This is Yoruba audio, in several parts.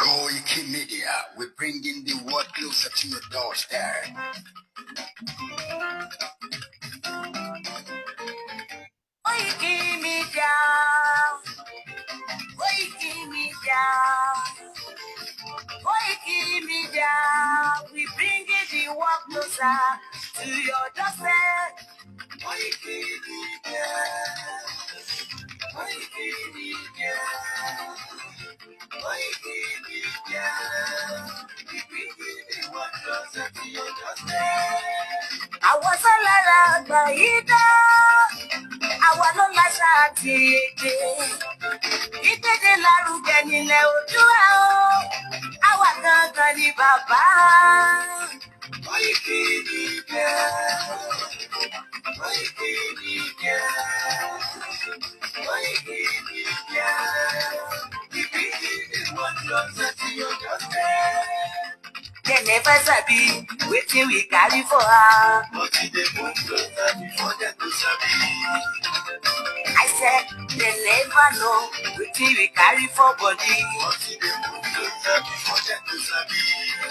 Koiki Media, we're bringing the world closer to your doorstep. Koiki Media, Koiki Media, Koiki Media, we bring the world closer to your doorstep. Koiki Media, Koiki Media, Koiki Media, we bringing the world closer to your doorstep. Àwọn sọ́lára àgbà yìí dá, àwa ló láṣà àti èdè. Ìgbéde lárugẹ nílẹ̀ Oòduà o, àwa gangan ni bàbá. Koiki Media, Koiki Media, Koiki Media, we bringing the world closer to your doorstep. Dem never sabi wetin we carry for her. But e dey move closer before dem go sabi. I said dem never know wetin we carry for body. But e dey move closer before dem go sabi.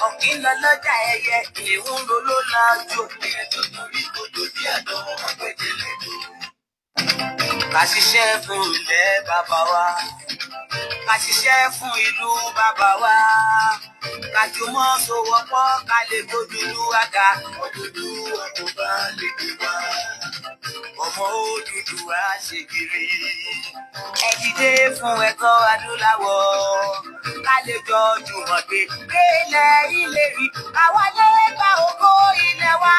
Ọ̀kín lọ lọ́jà, ẹyẹ ìhun ló ló lọ́jọ́. Ẹyẹ tó torí kodò bí àdán apẹ̀jẹ̀lẹ̀ tó. Ká ṣiṣẹ́ fún ilẹ̀ bàbá wa. Ká ṣiṣẹ́ fún ìlú bàbá wa. Ká jùmọ̀ sowọ́pọ̀ ká lè gbódúdú àga. Odùduwà kò bá lè dé wá. Ọmọ Odùduwà ṣe kiri. Ẹ dìde fún ẹ̀tọ́ adúláwọ̀. Ká lè jọ jùmọ̀ gbé délẹ̀ ìlérí. Káwa lè gba ògo ilẹ̀ wa.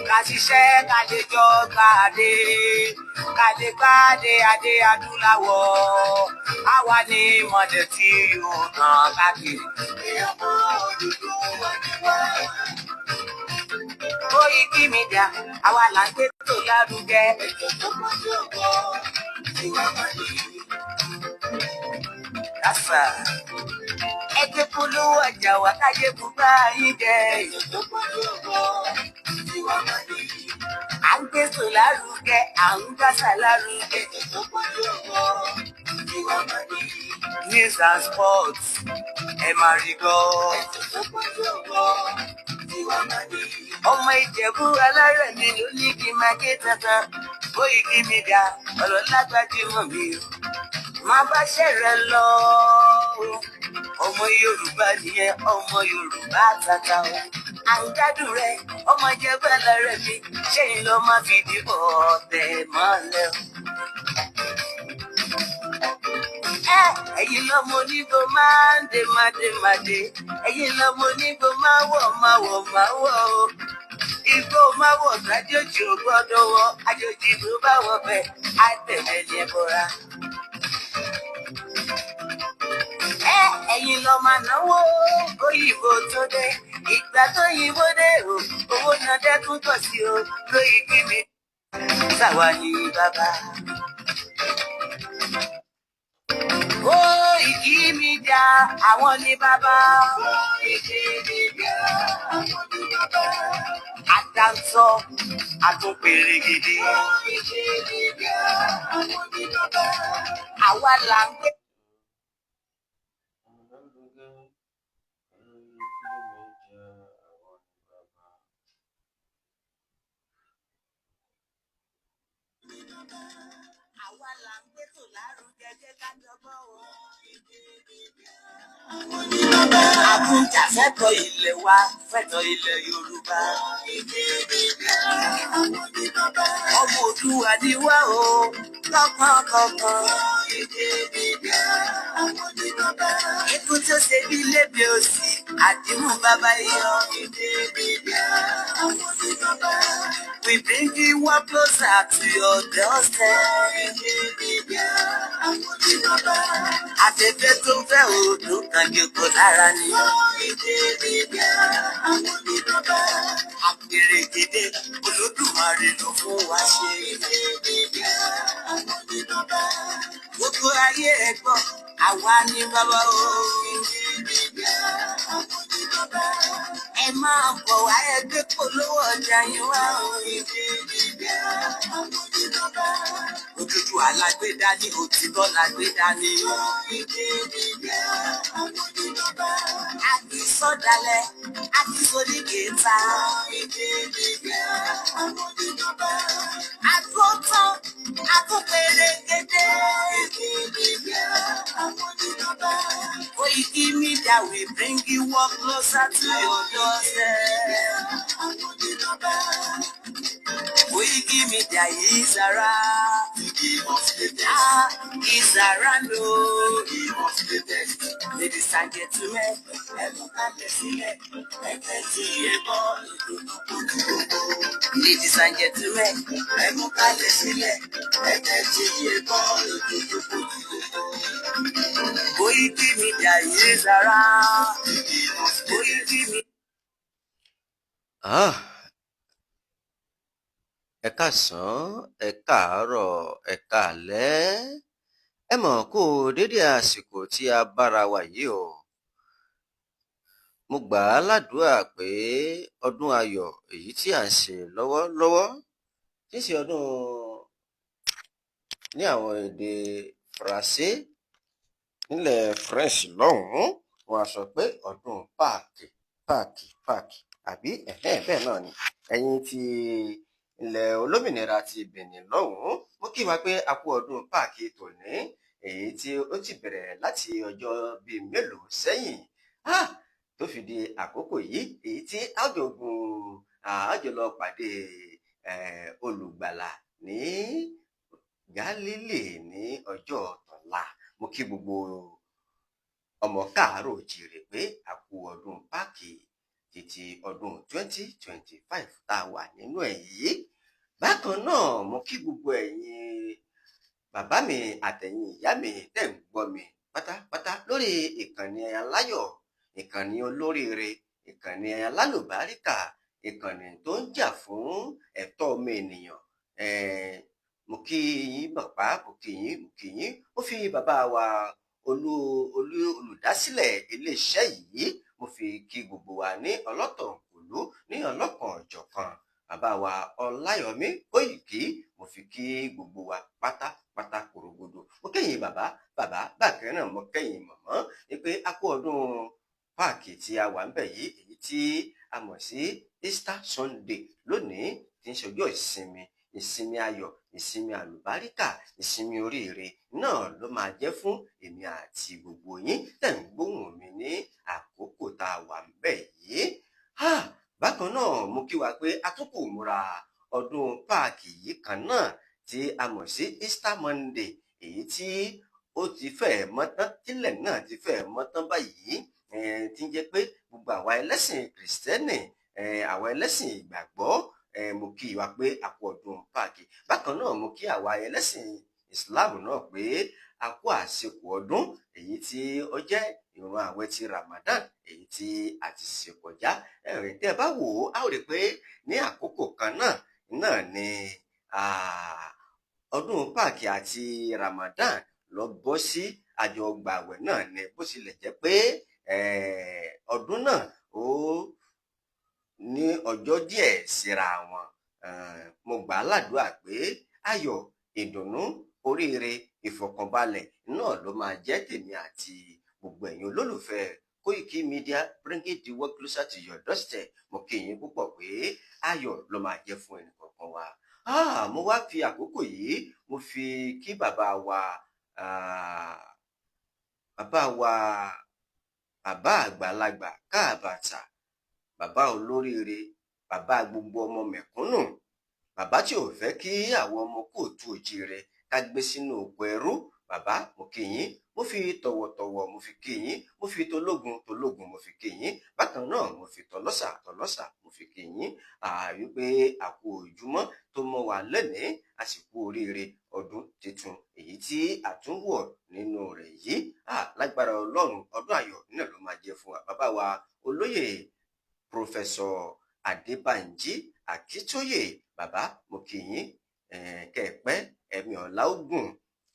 Ká ṣiṣẹ́ ká lè jọ gbàdé. Ká lè gbàdé adé adúláwọ̀. Àwa ní mọ̀lẹ̀ tí yóò tàn káàkiri. Ọmọ Odùduwà ni wá. Koiki Media, àwa là ń gbé tó lárugẹ. Ètò tó pọ̀jù ọ̀pọ̀ tiwa máa ní. Kásá. Ẹ gbé polówó ọjà wá káyé bùbá yín jẹ. Ètò tó pọ̀jù ọ̀pọ̀ tiwa máa ní. À ń gbé tó lárugẹ, à ń gbàsà lárugẹ. Ètò tó pọ̀jù ọ̀pọ̀ tiwa máa ní. News and sports, ẹ máa rí gbọ́. Ètò tó pọ̀jù ọ̀pọ̀ tiwa máa ní. Ọmọ Ìjẹ̀bú alárẹ̀ mi ló ní kí n máa ké tantan. Koiki Media, ọ̀rọ̀ lágbájúmọ̀ mi o. Máa bá ṣẹ̀rẹ̀ lọ. Ọmọ Yorùbá nìyẹn, ọmọ Yorùbá tata o. À ń gbádùn rẹ, ọmọ Ìjẹ̀bú alárẹ̀ mi, ṣẹ́yìn ló máa fi dìbò ọ̀tẹ̀ mọ́lẹ̀ o. Ẹ ẹ̀yin lọ́mọ onígbò máa ń dé máa dé máa dé. Ẹ̀yin lọ́mọ onígbò máa wọ̀ máa wọ̀ máa wọ̀ o. Igbó máa wọ̀ sájòjì ò gbọ́dọ̀ wọ̀. Àjòjì tó bá wọ̀ bẹ́ẹ̀ á tẹ̀lé ní ẹbọra. Ẹ ẹ̀yin lọ máa náwó òyìnbó tó dé. Ìgbà tó yìnbó dé o, owó náà dẹ́kun pọ̀ sí o. Koiki Media sáwa ní bàbá. Koiki Media àwọn ní bàbá. Koiki Media àwọn ní bàbá. Àdáńtọ́ àtúnpèrè gidi. Koiki Media àwọn ní bàbá. Àwa là ń gbé. Lárugẹ, Koiki Media àwọn ní bàbá. Àwa là ń gbé tò lárugẹ, jẹ́ ká jọ gbọ́ o. Àwọn ní bàbá. Àbújá fẹ́tọ̀ ilẹ̀ wa, fẹ́tọ̀ ilẹ̀ Yorùbá. Koiki Media àwọn ní bàbá. Ọmọ Oòduà ni wá o, lọ́kànkọ̀kan. Koiki Media àwọn ní bàbá. Ikú tó ṣe bí lébi òsì, àdìmú bàbá yọ. Koiki Media àwọn ní bàbá. We bring the world closer to your doorstep. Koiki Media àwọn ní bàbá. Afẹ́fẹ́ tó ń fẹ́ òòdù kan jòkó lára ni. Koiki Media àwọn ní bàbá. Àpèrègèdè Olódùmarè ló fún wa ṣe. Koiki Media àwọn ní bàbá. Gbogbo ayé ẹ gbọ́, àwa ní bàbá o. Koiki Media àwọn ní bàbá. Ẹ máa bọ̀ wá, ẹ gbé polówó ọjà yín wá o. Koiki Media àwọn ní bàbá. Òdúdú alágbèdá ní òtítọ́ lágbèdá ní. Koiki Media. Media, àwọn ní bàbá. Àkìsọ̀dálẹ̀, àkìsọ̀dígẹ̀ta. Koiki Media, àwọn ní bàbá. Àdúrótán, àtúnpèrègede. Koiki Media, àwọn ní bàbá. Koiki Media will bring you work closer to your doorstep. Àwọn ní bàbá. Koiki Media is around. To give us latest. Ah, is around o. Give us latest. Ladies and gentlemen, Ẹ mú kalẹ̀ sílẹ̀, ẹ tẹ́tí ẹ gbọ́ ètò tó kojú gbogbo. Ladies and gentlemen, Ẹ mú kalẹ̀ sílẹ̀, ẹ tẹ́tí ẹ gbọ́ ètò tó kojú gbogbo. Koiki Media is around. To give us latest. Koiki Media. Ah, ẹ káàsán, ẹ káàárọ̀, ẹ káalẹ́. Ẹ mọ̀ kó o dédé àsìkò tí a bára wa yìí o. Mo gbà á ládùúà pé ọdún ayọ̀ èyí tí à ń ṣe lọ́wọ́lọ́wọ́, tí í ṣe ọdún ní àwọn èdè Faransé nílẹ̀ French lọ́hùn-ún, wọ́n á sọ pé ọdún Pâques, Pâques, Pâques, àbí ẹ̀hẹ́n bẹ́ẹ̀ náà ni. Ẹ̀yin ti ilẹ̀ olómìnira ti Benin lọ́hùn-ún, mo kí wa pé a kú ọdún Pâques tòní, èyí tí ó ti bẹ̀rẹ̀ láti ọjọ́ bíi mélòó sẹ́yìn, ah, tó fi di àkókò yìí, èyí tí a jọ gun àjọ lọ pàdé olùgbàlà ní Gálílì ní ọjọ́ tọ̀la. Mo kí gbogbo ọmọ káàárọ̀ oòjíire pé a kú ọdún Pâques títí ọdún 2025 tá a wà nínú ẹ̀ yìí. Bákan náà, mo kí gbogbo ẹ̀yin bàbá mi àtẹ̀yin ìyá mi tẹ̀ ń gbọ́ mi pátápátá lórí ìkànnì aláyọ̀, ìkànnì olóríire, ìkànnì alálùbáríkà, ìkànnì tó ń jà fún ẹ̀tọ́ ọmọ ènìyàn. Mo kí yín bàbá, mo kí yín, mo kí yín. Mo fi bàbá wa olú olú olùdásílẹ̀ iléeṣẹ́ yìí, mo fi kí gbogbo wa ní ọlọ́tọ̀kùlú ní ọlọ́kan ọ̀jọ̀kan. Bàbá wa Ọláyọmí Kóìkí, mo fi kí gbogbo wa pátápátá korogodo. Mo kẹ́yìn bàbá bàbá, bákan náà mo kẹ́yìn mọ̀mọ́ ní pé a kú ọdún Pâques tí a wà ńbẹ̀ yìí, èyí tí a mọ̀ sí Easter Sunday lónìí, tí ń ṣe ọjọ́ ìsinmi, ìsinmi ayọ̀, ìsinmi àlùbáríkà, ìsinmi oríire náà ló máa jẹ́ fún èmi àti gbogbo yín tẹ̀ ń gbóhùn mi ní àkókò tá a wà ńbẹ̀ yìí. Ah, bákan náà mo kí wa pé a tún kù múra ọdún Pâques yìí kan náà tí a mọ̀ sí Easter Monday, èyí tí ó ti fẹ́ẹ̀ mọ́ tán, tílẹ̀ náà ti fẹ́ẹ̀ mọ́ tán báyìí, tí ń jẹ́ pé gbogbo àwa ẹlẹ́sìn Kìrìsìtẹ́nì, àwa ẹlẹ́sìn ìgbàgbọ́, mo kí wa pé a kú ọdún Pâques. Bákan náà mo kí àwa ẹlẹ́sìn Islam náà pé a kú àsìkò ọdún èyí tí ó jẹ́ ìrun àwẹ̀ ti Ramadan èyí tí a ti ṣe kọjá. Ẹ̀rìn tẹ́ ẹ bá wò ó, a ó rí i pé ní àkókò kan náà náà ni ọdún Pâques àti Ramadan lọ bọ́ sí àjọ gbàwẹ̀ náà ni, bó tilẹ̀ jẹ́ pé ọdún náà ó ní ọjọ́ díẹ̀ síra wọn. Mo gbà á ládùúà pé ayọ̀, ìdùnnú, oríire, ìfọ̀kànbalẹ̀ náà ló máa jẹ́ tèmi àti gbogbo ẹ̀yin olólùfẹ́ Koiki Media, bringing the world closer to your doorstep. Mo kí yín púpọ̀ pé ayọ̀ ló máa jẹ́ fún ẹnì kọ̀ọ̀kan wa. Ah, mo wá fi àkókò yìí, mo fi kí bàbá wa, bàbá wa, bàbá àgbàlagbà káàbàtà, bàbá olóríire, bàbá gbogbo ọmọ mẹ̀kúnnù, bàbá tí ò fẹ́ kí àwọn ọmọ kóòtù òjíire ká gbé sínú oko ẹrú. Bàbá, mo kí yín, mo fi tọ̀wọ̀tọ̀wọ̀ mo fi kí yín, mo fi tológun tológun mo fi kí yín, bákan náà mo fi tọlọ́ṣà tọlọ́ṣà mo fi kí yín, wípé a kú ojúmọ́ tó mọ́ wa lónìí, a sì kú oríire ọdún tuntun èyí tí a tún wọ̀ nínú rẹ̀ yìí. Lágbára Ọlọ́run, ọdún ayọ̀ náà ló máa jẹ́ fún wa. Bàbá wa olóyè Professor Adébánjí Akíntóyè, bàbá, mo kí yín, kẹ́ ẹ pẹ́, ẹ̀mí ọ̀la ó gùn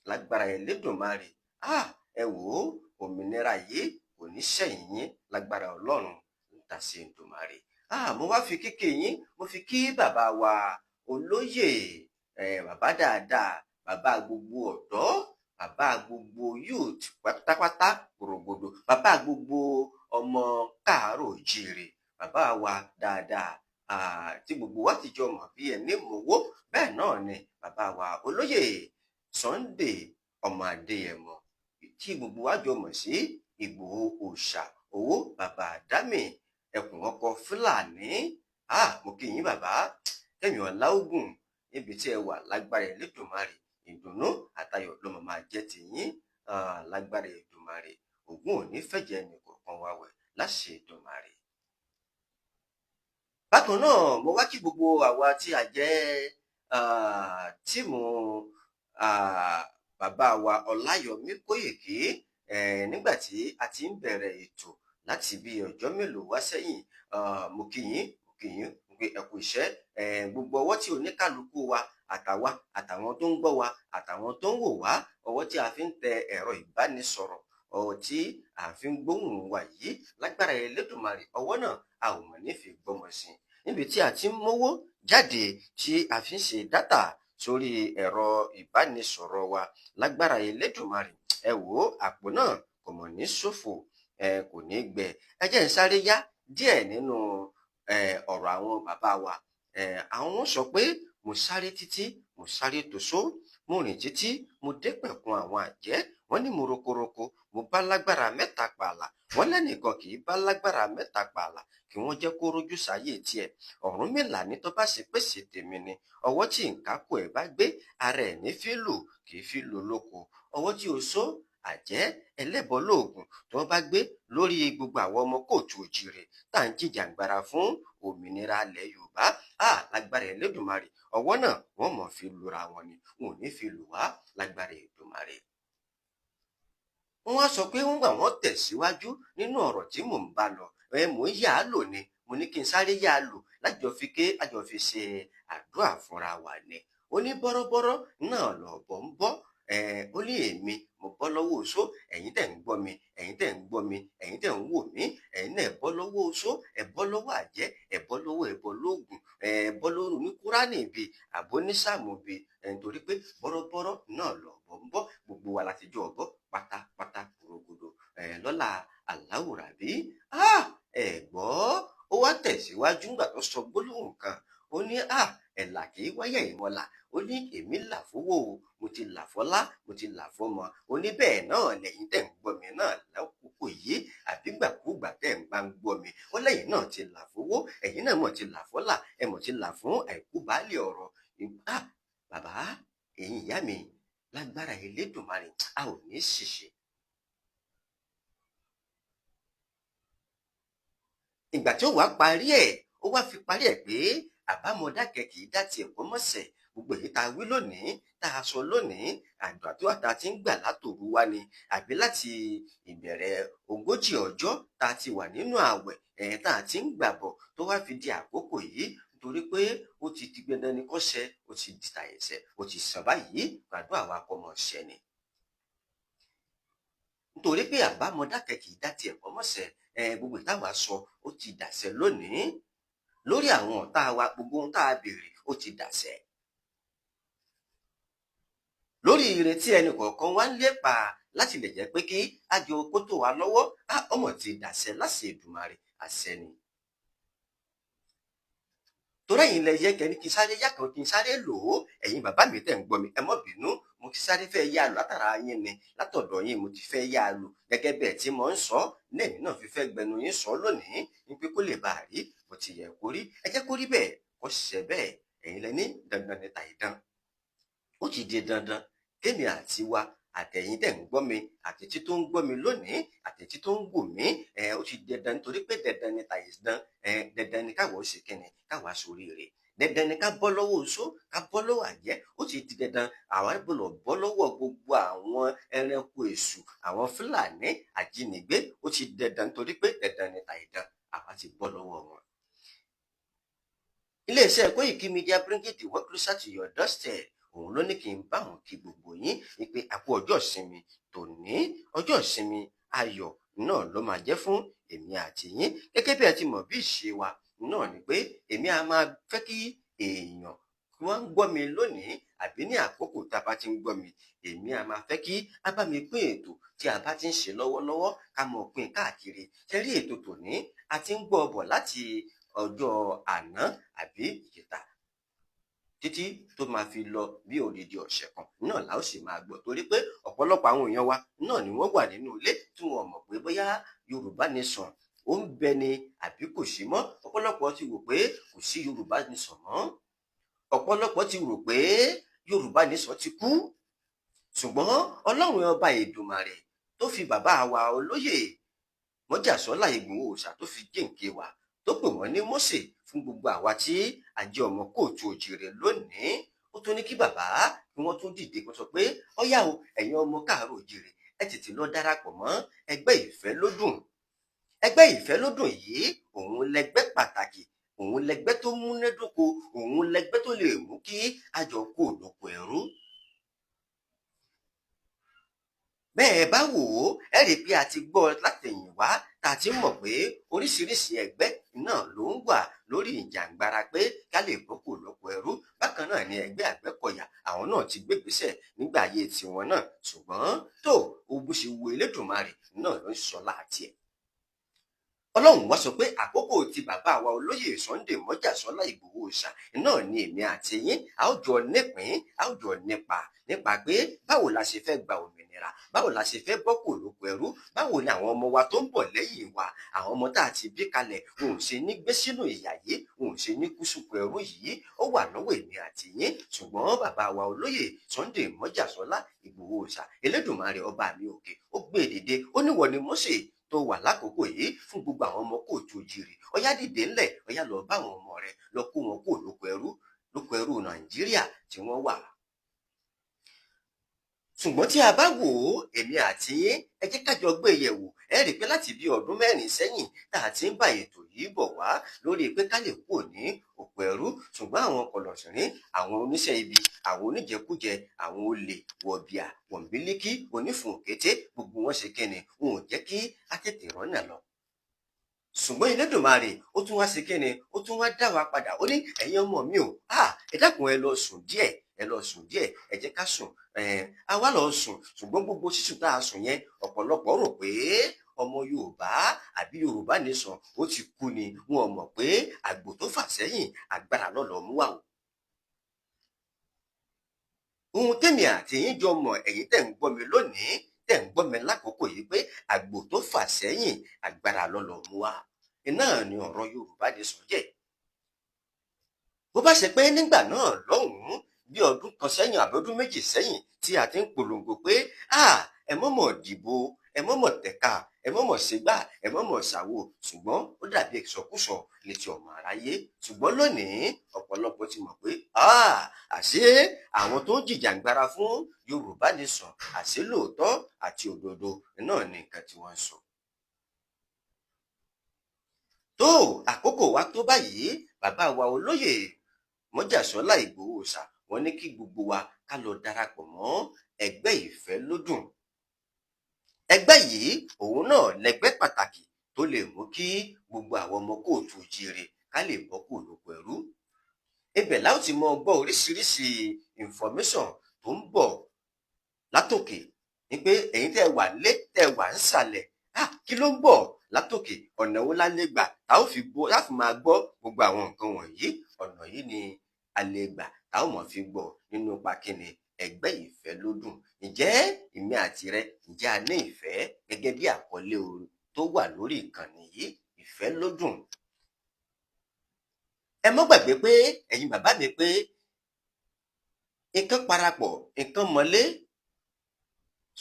lágbára Elédùmarè. Ẹ wò ó, òmìnira yìí kò ní ṣẹ̀yìn yín lágbára Ọlọ́run tàṣe Èdùmàrè. Mo wá fi kíkí yín, mo fi kí bàbá wa olóyè, bàbá dáadáa, bàbá gbogbo ọ̀dọ́. Bàbá gbogbo youth pátápátá gbòrògbòdò, bàbá gbogbo ọmọ káàárọ̀ òjíire, bàbá wa dáadáa tí gbogbo wa ti jọ mọ̀ bí ẹni mowó. Bẹ́ẹ̀ náà ni bàbá wa olóyè Sunday ọmọ Adéyẹmọ tí gbogbo wa jọ mọ̀ sí Ìgbòho òòṣà owó, bàbá Dámì ẹkùn ọkọ Fúlàní. Mo kí yín bàbá, kẹmí ọláògùn níbi tí ẹ wà, lágbára Elédùmarè ìdùnnú àtayọ̀ ló máa jẹ́ tiyín lágbára Èdùmàrè. Ògún ò ní fẹ̀jẹ̀ ẹnìkọ̀ọ̀kan wa wẹ̀ láṣẹ Èdùmàrè. Bákan náà mo wá kí gbogbo àwa tí a jẹ́ tíìmù bàbá wa Ọláyọmí Kóìkí nígbà tí a ti ń bẹ̀rẹ̀ ètò láti bí ọjọ́ mélòó wá sẹ́yìn. Mo kí yín, mo kí yín pé ẹ kú iṣẹ́. Gbogbo ọwọ́ tí oníkálukú wa, àtàwa àtàwọn tó ń gbọ́ wa àtàwọn tó ń wò wá, ọwọ́ tí a fi ń tẹ ẹ̀rọ ìbánisọ̀rọ̀, ọwọ́ tí a fi ń gbóhùn wa yìí, lágbára Elédùmarè ọwọ́ náà a ò mọ̀ ní fi gbọ́mọ sí i. Níbi tí a ti ń mówó jáde tí a fi ń ṣe dátà sórí ẹ̀rọ ìbánisọ̀rọ̀ wa, lágbára Elédùmarè ẹ wò ó, àpò náà kò mọ̀ ní ṣòfò, ẹ kò ní gbẹ. Ẹ jẹ́ n sáré yá díẹ̀ nínú ọ̀rọ̀ àwọn bàbá wa. Àwọn sọ pé mo sáré títí, mo sáré tòṣó, mo rìn títí, mo dé pẹ̀kun àwọn àjẹ́. Wọ́n ní mo rokoroko, mo bá lágbára mẹ́ta pààlà. Wọ́n lẹ́nìkan kì í bá lágbára mẹ́ta pààlà kí wọ́n jẹ́ kó rójú sáyé tiẹ̀. Ọ̀rúnmìlà ní tó bá ṣe pèsè tèmi ni, ọwọ́ tí nǹkan kò ẹ̀ bá gbé ara ẹ̀ ní fílù kì í fi lò lóko. Ọwọ́ tí oṣó àjẹ́ ẹlẹ́bọ lóògùn tí wọ́n bá gbé lórí gbogbo àwọn ọmọ kóòtù òjìrè tá à ń jìjàǹgbara fún òmìnira ilẹ̀ Yorùbá, lágbára Elédùmarè ọwọ́ náà wọ́n mọ̀ fi lura wọn ni, wọn ò ní fi lù wá lágbára Èdùmàrè. Wọ́n á sọ pé wọ́n gbà wọ́n tẹ̀síwájú nínú ọ̀rọ̀ tí mò ń bá lọ. Mò ń yà á lò ni, mo ní kí n sáré yà á lò lájọ fi ké àjọ fi ṣe àdúrà fúnra wa ni. Ó ní bọ́rọ́bọ́rọ́ náà lọ̀bọ̀ ń bọ́. Ó ní èmi mo bọ́ lọ́wọ́ oṣó, ẹ̀yin tẹ̀ ń gbọ́ mi, ẹ̀yin tẹ̀ ń gbọ́ mi, ẹ̀yin tẹ̀ ń wò mí, ẹ̀yin náà bọ́ lọ́wọ́ oṣó, ẹ bọ́ lọ́wọ́ àjẹ́, ẹ bọ́ lọ́wọ́ ẹbọ lóògùn, ẹ bọ́ lọ́wọ́ ní kúránì bi àbó ní sáàmù bi, nítorí pé bọ́rọ́bọ́rọ́ náà lọ̀bọ̀ ń bọ́. Gbogbo wa láti jọ ọ̀bọ pátápátá kúrògbòdò lọ́la Aláwùrábí. Ẹ gbọ́, ó wá tẹ̀síwájú nígbà tó sọ gbólóhùn kan. Ó ní ẹ̀là kì í wáyà ìmọ̀là. Ó ní èmi là fowó o, mo ti là fọlá, mo ti là fọmọ. Ó ní bẹ́ẹ̀ náà lẹ́yìn tẹ̀ ń gbọ́ mi náà lákòókò yìí àbígbàkúgbà tẹ̀ ń bá ń gbọ́ mi. Ó lẹ́yìn náà ti là fowó, ẹ̀yin náà mọ̀ ti là fọlá, ẹ mọ̀ ti là fún àìkú baálé ọ̀rọ̀. Bàbá, ẹ̀yin ìyá mi, lágbára Elédùmarè a ò ní ṣìṣe. Ìgbà tí ó wàá parí ẹ̀, ó wá fi parí ẹ̀ pé àbámọ̀dákẹ́ kì í dá tiẹ̀ kó mọ̀sẹ̀. Gbogbo èyí tá a wí lónìí, tá a sọ lónìí, àdúrà tá a ti ń gbà látòru wá ni, àbí láti ìbẹ̀rẹ̀ 40 ọjọ́ tá a ti wà nínú ààwẹ̀, tá a ti ń gbàbọ̀ tó wá fi di àkókò yìí, nítorí pé ó ti di dandan ni kó ṣẹ, ó ti di tàyẹ̀ṣẹ̀, ó ti sàn báyìí, gbàdúrà wa kó mọ̀ ṣẹ ni. Nítorí pé àbámọ̀dákẹ́ kì í dá tiẹ̀ kó mọ̀sẹ̀, gbogbo ìtawà sọ ó ti dàṣẹ lónìí. Lórí àwọn ọ̀tá wa, gbogbo ohun tá a béèrè ó ti dàṣẹ. Lórí ìrètí ẹnì kọ̀ọ̀kan wá ń lépa láti lè jẹ́ pé kí àjọ kó tó wa lọ́wọ́, ọmọ ti dàṣẹ láṣẹ Èdùmàrè, àṣẹ ni. Torí ẹ̀yin lẹ yẹ kẹ́ni kí n sáré yá kan kí n sáré lò ó. Ẹ̀yin bàbá mi tẹ̀ ń gbọ́ mi, ẹ má bínú, mo ti sáré fẹ́ yá lò látara yín ni, látọ̀dọ̀ yín mo ti fẹ́ yá lò gẹ́gẹ́ bẹ́ẹ̀ tí mo ń sọ, lẹ́yìn náà fi fẹ́ gbẹnu yín sọ lónìí ní pé kó lè bá a rí bó ti yẹ kó rí. Ẹ jẹ́ kó rí bẹ́ẹ̀, kó ṣẹ bẹ́ẹ̀. Ẹ̀yin lẹ ní dandan ní tàìdán. Ó ti di dandan kémi àti wa àtẹ̀yin tẹ̀ ń gbọ́ mi àtẹ̀tí tó ń gbọ́ mi lónìí àtẹ̀tí tó ń wò mí, ó ti dandan, nítorí pé dandan ni tàìdán, dandan ni káwa ó ṣe kíni, káwa ṣoríire. Dandan ni ká bọ́ lọ́wọ́ oṣó, ká bọ́ lọ́wọ́ àjẹ́. Ó ti di dandan àwa gbọ́dọ̀ bọ́ lọ́wọ́ gbogbo àwọn ẹranko èṣù, àwọn Fúlàní ajínigbé. Ó ti dandan nítorí pé dandan ni tàìdán, àwa ti bọ́ lọ́wọ́ wọn. Iléeṣẹ́ Koiki Media bringing the work closer to your doorstep, òun ló ní kí n bá òun kí gbogbo yín ní pé a kú ọjọ́ ìsinmi tòní. Ọjọ́ ìsinmi ayọ̀ náà ló máa jẹ́ fún èmi àti yín. Gẹ́gẹ́ bí ẹ ti mọ̀ bí ìṣe wa náà ni pé èmi á máa fẹ́ kí èèyàn wọ́n ń gbọ́ mi lónìí àbí ní àkókò tá a bá ti ń gbọ́ mi, èmi a máa fẹ́ kí a bá mi pín ètò tí a bá ti ń ṣe lọ́wọ́lọ́wọ́, ká mọ̀ pín káàkiri. Ṣe rí ètò tòní, a ti ń gbọ́ bọ̀ láti ọjọ́ àná àbí ìjẹta títí tó máa fi lọ bí odidi ọ̀sẹ̀ kan náà la ó sì máa gbọ́, torí pé ọ̀pọ̀lọpọ̀ àwọn èèyàn wa náà ni wọ́n wà nínú ilé tí wọ́n mọ̀ pé bóyá Yorùbá Nation ó ń bẹ ni àbí kò sí mọ́. Ọ̀pọ̀lọpọ̀ ti rò pé kò sí Yorùbá Nation mọ́, ọ̀pọ̀lọpọ̀ ti rò pé Yorùbá Nation ti kú. Ṣùgbọ́n Ọlọ́run ọba Èdùmàrè tó fi bàbá wa olóyè Mọ́jàsọ́lá Ìgbòho Òòṣà tó fi jíǹkí wa, tó pè wọ́n ní Mósè fún gbogbo àwa tí a jẹ́ ọmọ kóòtù òjìrè lónìí, ó tún ní kí bàbá kí wọ́n tún dìde kó sọ pé ọ̀yá o, ẹ̀yin ọmọ káàárọ̀ òjìrè, ẹ tètè lọ darapọ̀ mọ́ ẹgbẹ́ Ìfẹ́lódùn. Ẹgbẹ́ Ìfẹ́lódùn yìí, òun lẹgbẹ́ pàtàkì, òun lẹgbẹ́ tó múnádóko, òun lẹgbẹ́ tó lè mú kí àjọ kó lóko ẹrú. Bẹ́ẹ̀ bá wò ó, ẹ rí i pé a ti gbọ́ látẹ̀yìnwá tá a ti mọ̀ pé oríṣiríṣi ẹgbẹ́ náà ló ń wà lórí ìjàǹgbara pé ká lè bọ́kù lóko ẹrú. Bákan náà ni ẹgbẹ́ Àgbẹ̀kọ̀yà, àwọn náà ti gbégbésẹ̀ nígbà ayé tiwọn náà, ṣùgbọ́n tó o bó ṣe wo Elédùmarè náà ló ń sọ láti ẹ̀. Ọlọ́run wá sọ pé àkókò ti bàbá wa olóyè Sunday Mọ́jàsọ́lá Ìgbòho Òòṣà náà ni èmi àti yín a ó jọ nípín, a ó jọ nípa nípa pé báwo la ṣe fẹ́ gba òmìnira, báwo la ṣe fẹ́ bọ́ kúrò lóko ẹrú, báwo ni àwọn ọmọ wa tó ń bọ̀ lẹ́yìn wa, àwọn ọmọ tá a ti bí kalẹ̀, wọn ò ṣe ní gbé sínú ìyà yìí, wọn ò ṣe ní kú sóko ẹrú yìí. Ó wà lọ́wọ́ èmi àti yín. Ṣùgbọ́n bàbá wa olóyè Sunday Mọ́jàsọ́lá Ìgbòho Òòṣà, Elédùmarè ọba mi òkè ó gbé dìde, ó níwọ ni Mósè tó wà lákòókò yìí fún gbogbo àwọn ọmọ kóòtù òjìrì, ọyá dìde ńlẹ̀, ọyá lọ bá àwọn ọmọ rẹ lọ kó wọn kó lóko ẹrú, lóko ẹrú Nàìjíríà tí wọ́n wà. Ṣùgbọ́n tí a bá wò ó, èmi àti yín, ẹ jẹ́ ká jọ gbé yẹ̀wò. Ẹ rí i pé láti bí ọdún 4 sẹ́yìn tá a ti ń bá ètò yìí bọ̀ wá lórí pé ká lè kúrò ní òkú ẹrú, ṣùgbọ́n àwọn kọlọ̀sìnrín, àwọn oníṣẹ́ ibi, àwọn oníjẹkújẹ, àwọn olè, wọ̀bìà, wọ̀nbílíkì, onífun òkété, gbogbo wọn ṣe kíni, wọn ò jẹ́ kí á tètè rọ́nà lọ. Ṣùgbọ́n Elédùmarè ó tún wá ṣe kíni, ó tún wá dá wa padà. Ó ní ẹ̀yin ọmọ mi ò, ẹ dákun, ẹ lọ sùn díẹ̀, ẹ lọ sùn díẹ̀, ẹ jẹ́ ká sùn. A wá lọ sùn, ṣùgbọ́n gbogbo sísùn tá a sùn yẹn, ọ̀pọ̀lọpọ̀ rò pé ọmọ Yorùbá àbí Yorùbá Nation ó ti kú ni. Wọn ò mọ̀ pé àgbò tó fà sẹ́yìn agbára lọ́lọ́ mú wà o. Ohun tèmi àti yín jọ mọ̀, ẹ̀yin tẹ̀ ń gbọ́ mi lónìí, tẹ̀ ń gbọ́ mi lákòókò yìí, pé àgbò tó fà sẹ́yìn agbára lọ́lọ́ mú wá, iná ni ọ̀rọ̀ Yorùbá Nation jẹ́. Bó bá ṣe pé nígbà náà lọ́hùn-ún, bí ọdún kan sẹ́yìn àbí ọdún 2 sẹ́yìn tí a ti ń polongo pé ẹ mọ̀mọ̀ dìbò, ẹ mọ̀mọ̀ tẹ̀ka, ẹ mọ̀mọ̀ ṣègbà, ẹ mọ̀mọ̀ ṣàwo, ṣùgbọ́n ó dàbí ìsọkúsọ létí ọmọ aráyé. Ṣùgbọ́n lónìí ọ̀pọ̀lọpọ̀ ti mọ̀ pé àṣé àwọn tó ń jìjàǹgbara fún Yorùbá Nation, àṣé lóòótọ́ àti òdodo náà ni nǹkan tí wọ́n ń sọ. Tó àkókò wa tó báyìí, bàbá wa olóyè Mọ́jàsọ́lá Ìgbòho Òòṣà wọ́n ní kí gbogbo wa ká lọ darapọ̀ mọ́ ẹgbẹ́ Ìfẹ́lódùn. Ẹgbẹ́ yìí òun náà lẹgbẹ́ pàtàkì tó lè mú kí gbogbo àwọn ọmọ kóòtù òjìrè ká lè bọ́ kúrò lóko ẹrú. Ibẹ̀ la ó ti mọ gbọ́ oríṣiríṣi information tó ń bọ̀ látòkè, ní pé ẹ̀yin tẹ́ wà lé, tẹ́ wà ń sàlẹ̀, kí ló ń bọ̀ látòkè, ọ̀nà wo la lè gbà tá ó fi gbọ́, tá fi máa gbọ́ gbogbo àwọn nǹkan wọ̀nyí. Ọ̀nà yìí ni a lè gbà tá ó mọ̀ fi gbọ́ nínú pàkínní ẹgbẹ́ Ìfẹ́lódùn. Ǹjẹ́ èmi àti rẹ, ǹjẹ́ a ní ìfẹ́ gẹ́gẹ́ bí àkọlé tó wà lórí ìkànnì yìí, Ìfẹ́lódùn? Ẹ mọ́ gbàgbé pé ẹ̀yin bàbá mi pé nǹkan parapọ̀, nǹkan mọ́lé,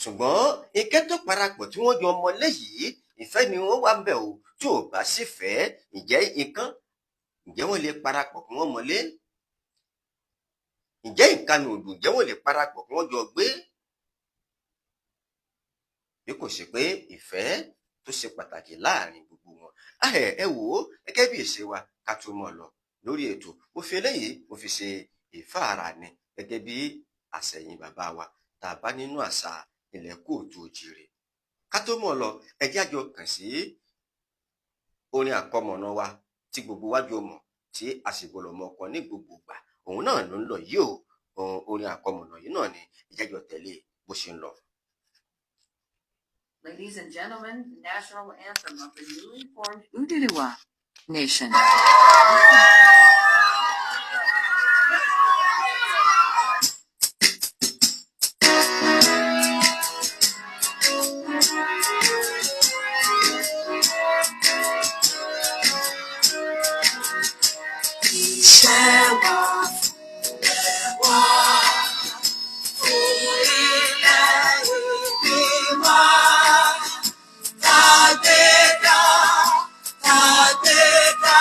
ṣùgbọ́n nǹkan tó parapọ̀ tí wọ́n jọ mọ́lé yìí, ìfẹ́ ni wọ́n wà ń bẹ̀ o. Tí ò bá sì fẹ́, ǹjẹ́ nǹkan, ǹjẹ́ wọ́n lè parapọ̀ kí wọ́n mọ́lé? Ǹjẹ́ ìkànnì òdùn, ǹjẹ́ wọ́n lè parapọ̀ kí wọ́n jọ gbé? Bí kò ṣe pé ìfẹ́ tó ṣe pàtàkì láàrin gbogbo wọn. Ẹ wò ó, gẹ́gẹ́ bí ìṣe wa, ká tó mọ̀ lọ lórí ètò, mo fi eléyìí mo fi ṣe ìfáàrà ni gẹ́gẹ́ bí àṣẹyìn bàbá wa tá a bá nínú àṣà ilẹ̀ kóòtù òjìrè. Ká tó mọ̀ lọ, ẹ jẹ́ àjọ kàn sí orin àkọmọ̀nà wa tí gbogbo wa jọ mọ̀, tí a sì gbọ́dọ̀ mọ̀ ọkọ ní gbogbo ìgbà. Òun Òun náà ló ń lọ yìí o. Orin àkọmọ̀nà yìí náà ni ìjẹ́jọ́ tẹ̀lé bó ṣe ń lọ. Ladies and gentlemen, the national anthem of the newly formed Oduduwa Nation. Iṣẹ́ wa wá fún ilẹ̀ ìbí wa. Kàgbéga, kàgbéga,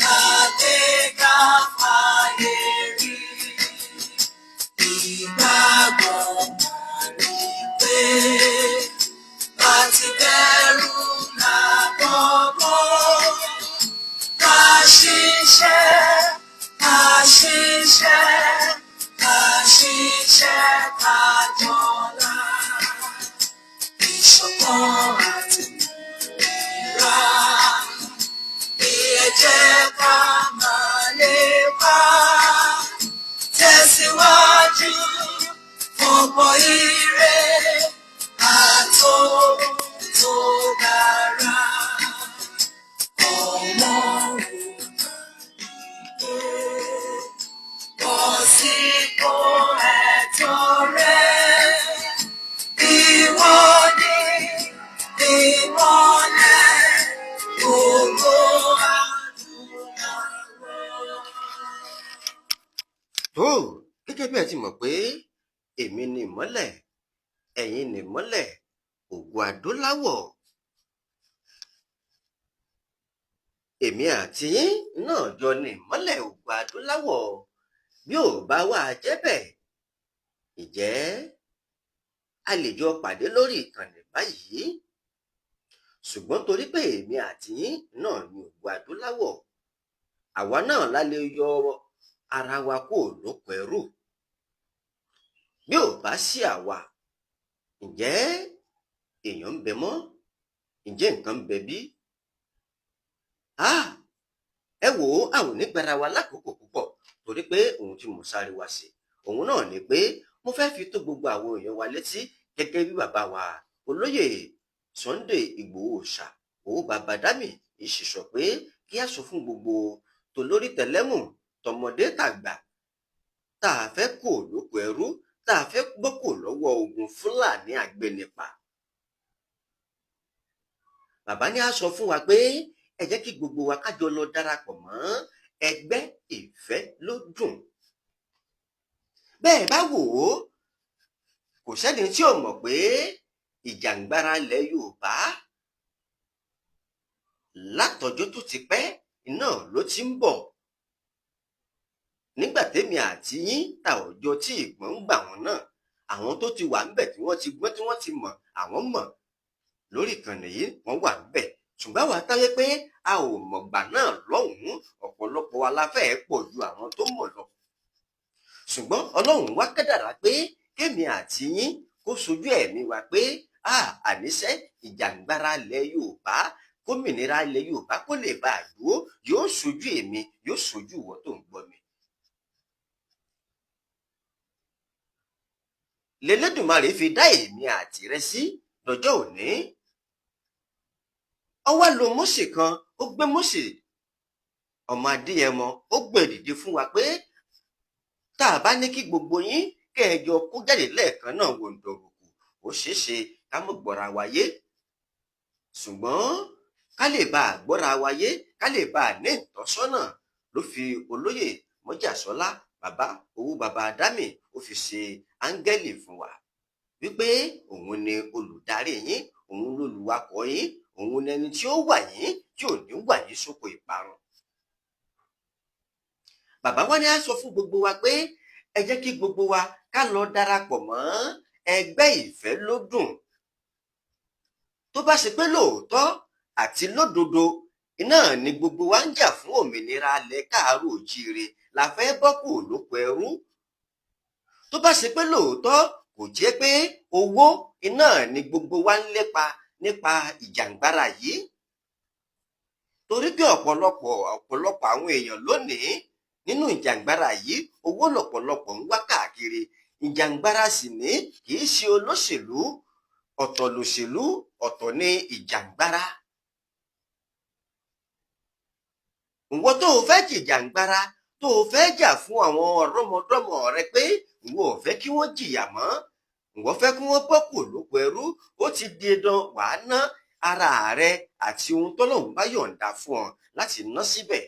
kàgbéga fáyé rí. Ìgbàgbọ́ ni pé bá ti bẹ̀rù làbọ̀ bọ́. Ká ṣiṣẹ́, ká ṣiṣẹ́, ká ṣiṣẹ́ ká jọlá. Ìṣọ̀kan àti ìlera ní ẹ jẹ́ ká máa lépa. Tẹ̀síwájú fọ̀pọ̀ ire àtòhun tó dára. Ọlọ́run bọ̀ sípò ẹ̀tọ́ rẹ̀. Ìwọ ni ìmọ́lẹ̀ gbogbo adúláwọ̀. Tó gẹ́gẹ́ bí ẹ ti mọ̀ pé èmi ni ìmọ́lẹ̀, ẹ̀yin ni ìmọ́lẹ̀ ògo adúláwọ̀. Èmi àti yín náà jọ ni ìmọ́lẹ̀ ògo adúláwọ̀. Bí ò bá wà jẹ́ bẹ́ẹ̀, ǹjẹ́ a lè jọ pàdé lórí ìkànnì báyìí? Ṣùgbọ́n torí pé èmi àti yín náà ni ògo adúláwọ̀, àwa náà la lè yọ ara wa kúrò lóko ẹrú. Bí ò bá sí àwa, ǹjẹ́ èèyàn ń bẹ mọ́? Ǹjẹ́ nǹkan ń bẹ bí? Ah! Ẹ wò ó, a ò ní gbára wa lákòókò púpọ̀ torí pé ohun tí mo sáré wá sí, òun náà ni pé mo fẹ́ fi tó gbogbo àwọn èèyàn wa létí gẹ́gẹ́ bí bàbá wa olóyè Sunday Ìgbòho Òòṣà owó bàbá Dámì ìṣì sọ pé kí a sọ fún gbogbo tolórí tẹlẹ́mù tọmọdé tàgbà tá a fẹ́ kó lóko ẹrú, tá a fẹ́ gbọ́ kó lọ́wọ́ ogun Fúlàní àgbẹnipa. Bàbá ní a sọ fún wa pé ẹ jẹ́ kí gbogbo wa ká jọ lọ darapọ̀ mọ́ ẹgbẹ́ Ìfẹ́ ló dùn. Bẹ́ẹ̀ bá wò ó, kò sẹ́ni tí ò mọ̀ pé ìjàǹgbara ilẹ̀ Yorùbá látọjọ́ tó ti pẹ́ náà ló ti ń bọ̀. Nígbà tèmi àti yín ta ọjọ́ tí ìgbọ́n ń gbà wọ́n náà, àwọn tó ti wà ńbẹ̀ tí wọ́n ti gbọ́n tí wọ́n ti mọ̀, àwọn mọ̀ lórí ìkànnì yìí wọ́n wà ńbẹ̀. Ṣùgbọ́n àwa táyé pé a ò mọ̀gbà náà lọ́hùn-ún, ọ̀pọ̀lọpọ̀ wa la fẹ́ẹ́ pọ̀ ju àwọn tó mọ̀ lọ. Ṣùgbọ́n Ọlọ́run wá kádàrá pé kémi àti yín kó sojú ẹ̀mí wa pé àníṣe ìjàǹgbara ilẹ̀ Yorùbá, kómìnira ilẹ̀ Yorùbá kó lè bá a dúró, yóò sojú èmi, yóò sojú ìwọ tó ń gbọ́ mi. Lẹ́lẹ́dùmarè fi dá èmi àti rẹ sí lọ́jọ́ òní. Ó wá lo Mósè kan, ó gbé Mósè ọmọ Adéyẹmọ, ó gbé dìde fún wa pé tá a bá ní kí gbogbo yín kẹjọ kó jáde lẹ́ẹ̀kan náà wòǹdọ̀rùkù, ó ṣeé ṣe ká mọ̀ gbọ́ra wa yé. Ṣùgbọ́n ká lè bá a gbọ́ra wa yé, ká lè bá a ní ìtọ́sọ́nà ló fi olóyè Mọ́jàsọ́lá bàbá owó bàbá Dámì ó fi ṣe áńgẹ́lì fún wa wípé òun ni olùdarí yín, òun lolùwakọ̀ yín, òun ni ẹni tí ó wà yín tí ò ní wà yín sóko ìparun. Bàbá wa ní á sọ fún gbogbo wa pé ẹ jẹ́ kí gbogbo wa ká lọ darapọ̀ mọ́ ẹgbẹ́ Ìfẹ́ ló dùn. Tó bá ṣe pé lóòótọ́ àti lódodo iná ni gbogbo wa ń jà fún òmìnira ilẹ̀ káàárọ̀ òjíire la fẹ́ bọ́ kúrò lóko ẹrú. Tó bá ṣe pé lóòótọ́ kò jẹ́ pé owó iná ni gbogbo wa ń lépa nípa ìjàǹgbara yìí. Torí pé ọ̀pọ̀lọpọ̀ àwọn èèyàn lónìí Nínú ìjàngbara yìí, owó lọ̀pọ̀lọpọ̀ ń wá káàkiri. Ìjàngbara sì ní kì í ṣe olóṣèlú, ọ̀tọ̀ lòṣèlú, ọ̀tọ̀ ní ìjàngbara. Ìwọ tó o fẹ́ jìjàngbara, tó o fẹ́ jà fún àwọn ọ̀rọ̀mọdọ́mọ rẹ pé ìwọ ò fẹ́ kí wọ́n jìyà mọ́, ìwọ fẹ́ kí wọ́n bọ́ kò lóko ẹrú, ó ti di dandan wàá ná ara rẹ àti ohun tọ́lọ́hun bá yọ̀ǹda fún ọ láti ná síbẹ̀.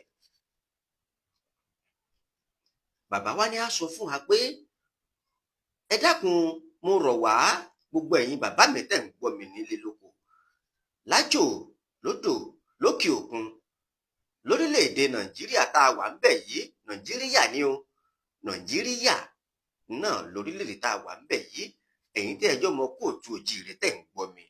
Bàbá wa ní á sọ fún wa pé ẹ dákun, mo rọ̀ wá, gbogbo ẹ̀yin bàbá mi tẹ̀ ń gbọ́ mi nílé lóko, lájò, lódò, lókè òkun, lórílẹ̀‐èdè Nàìjíríà tá a wà ń bẹ̀ yìí. Nàìjíríà ni o, Nàìjíríà náà lórílẹ̀‐èdè tá a wà ń bẹ̀ yìí. Ẹ̀yin tẹ́ ẹjọ́ mọ kóòtù òjìrè tẹ̀ ń gbọ́ mi,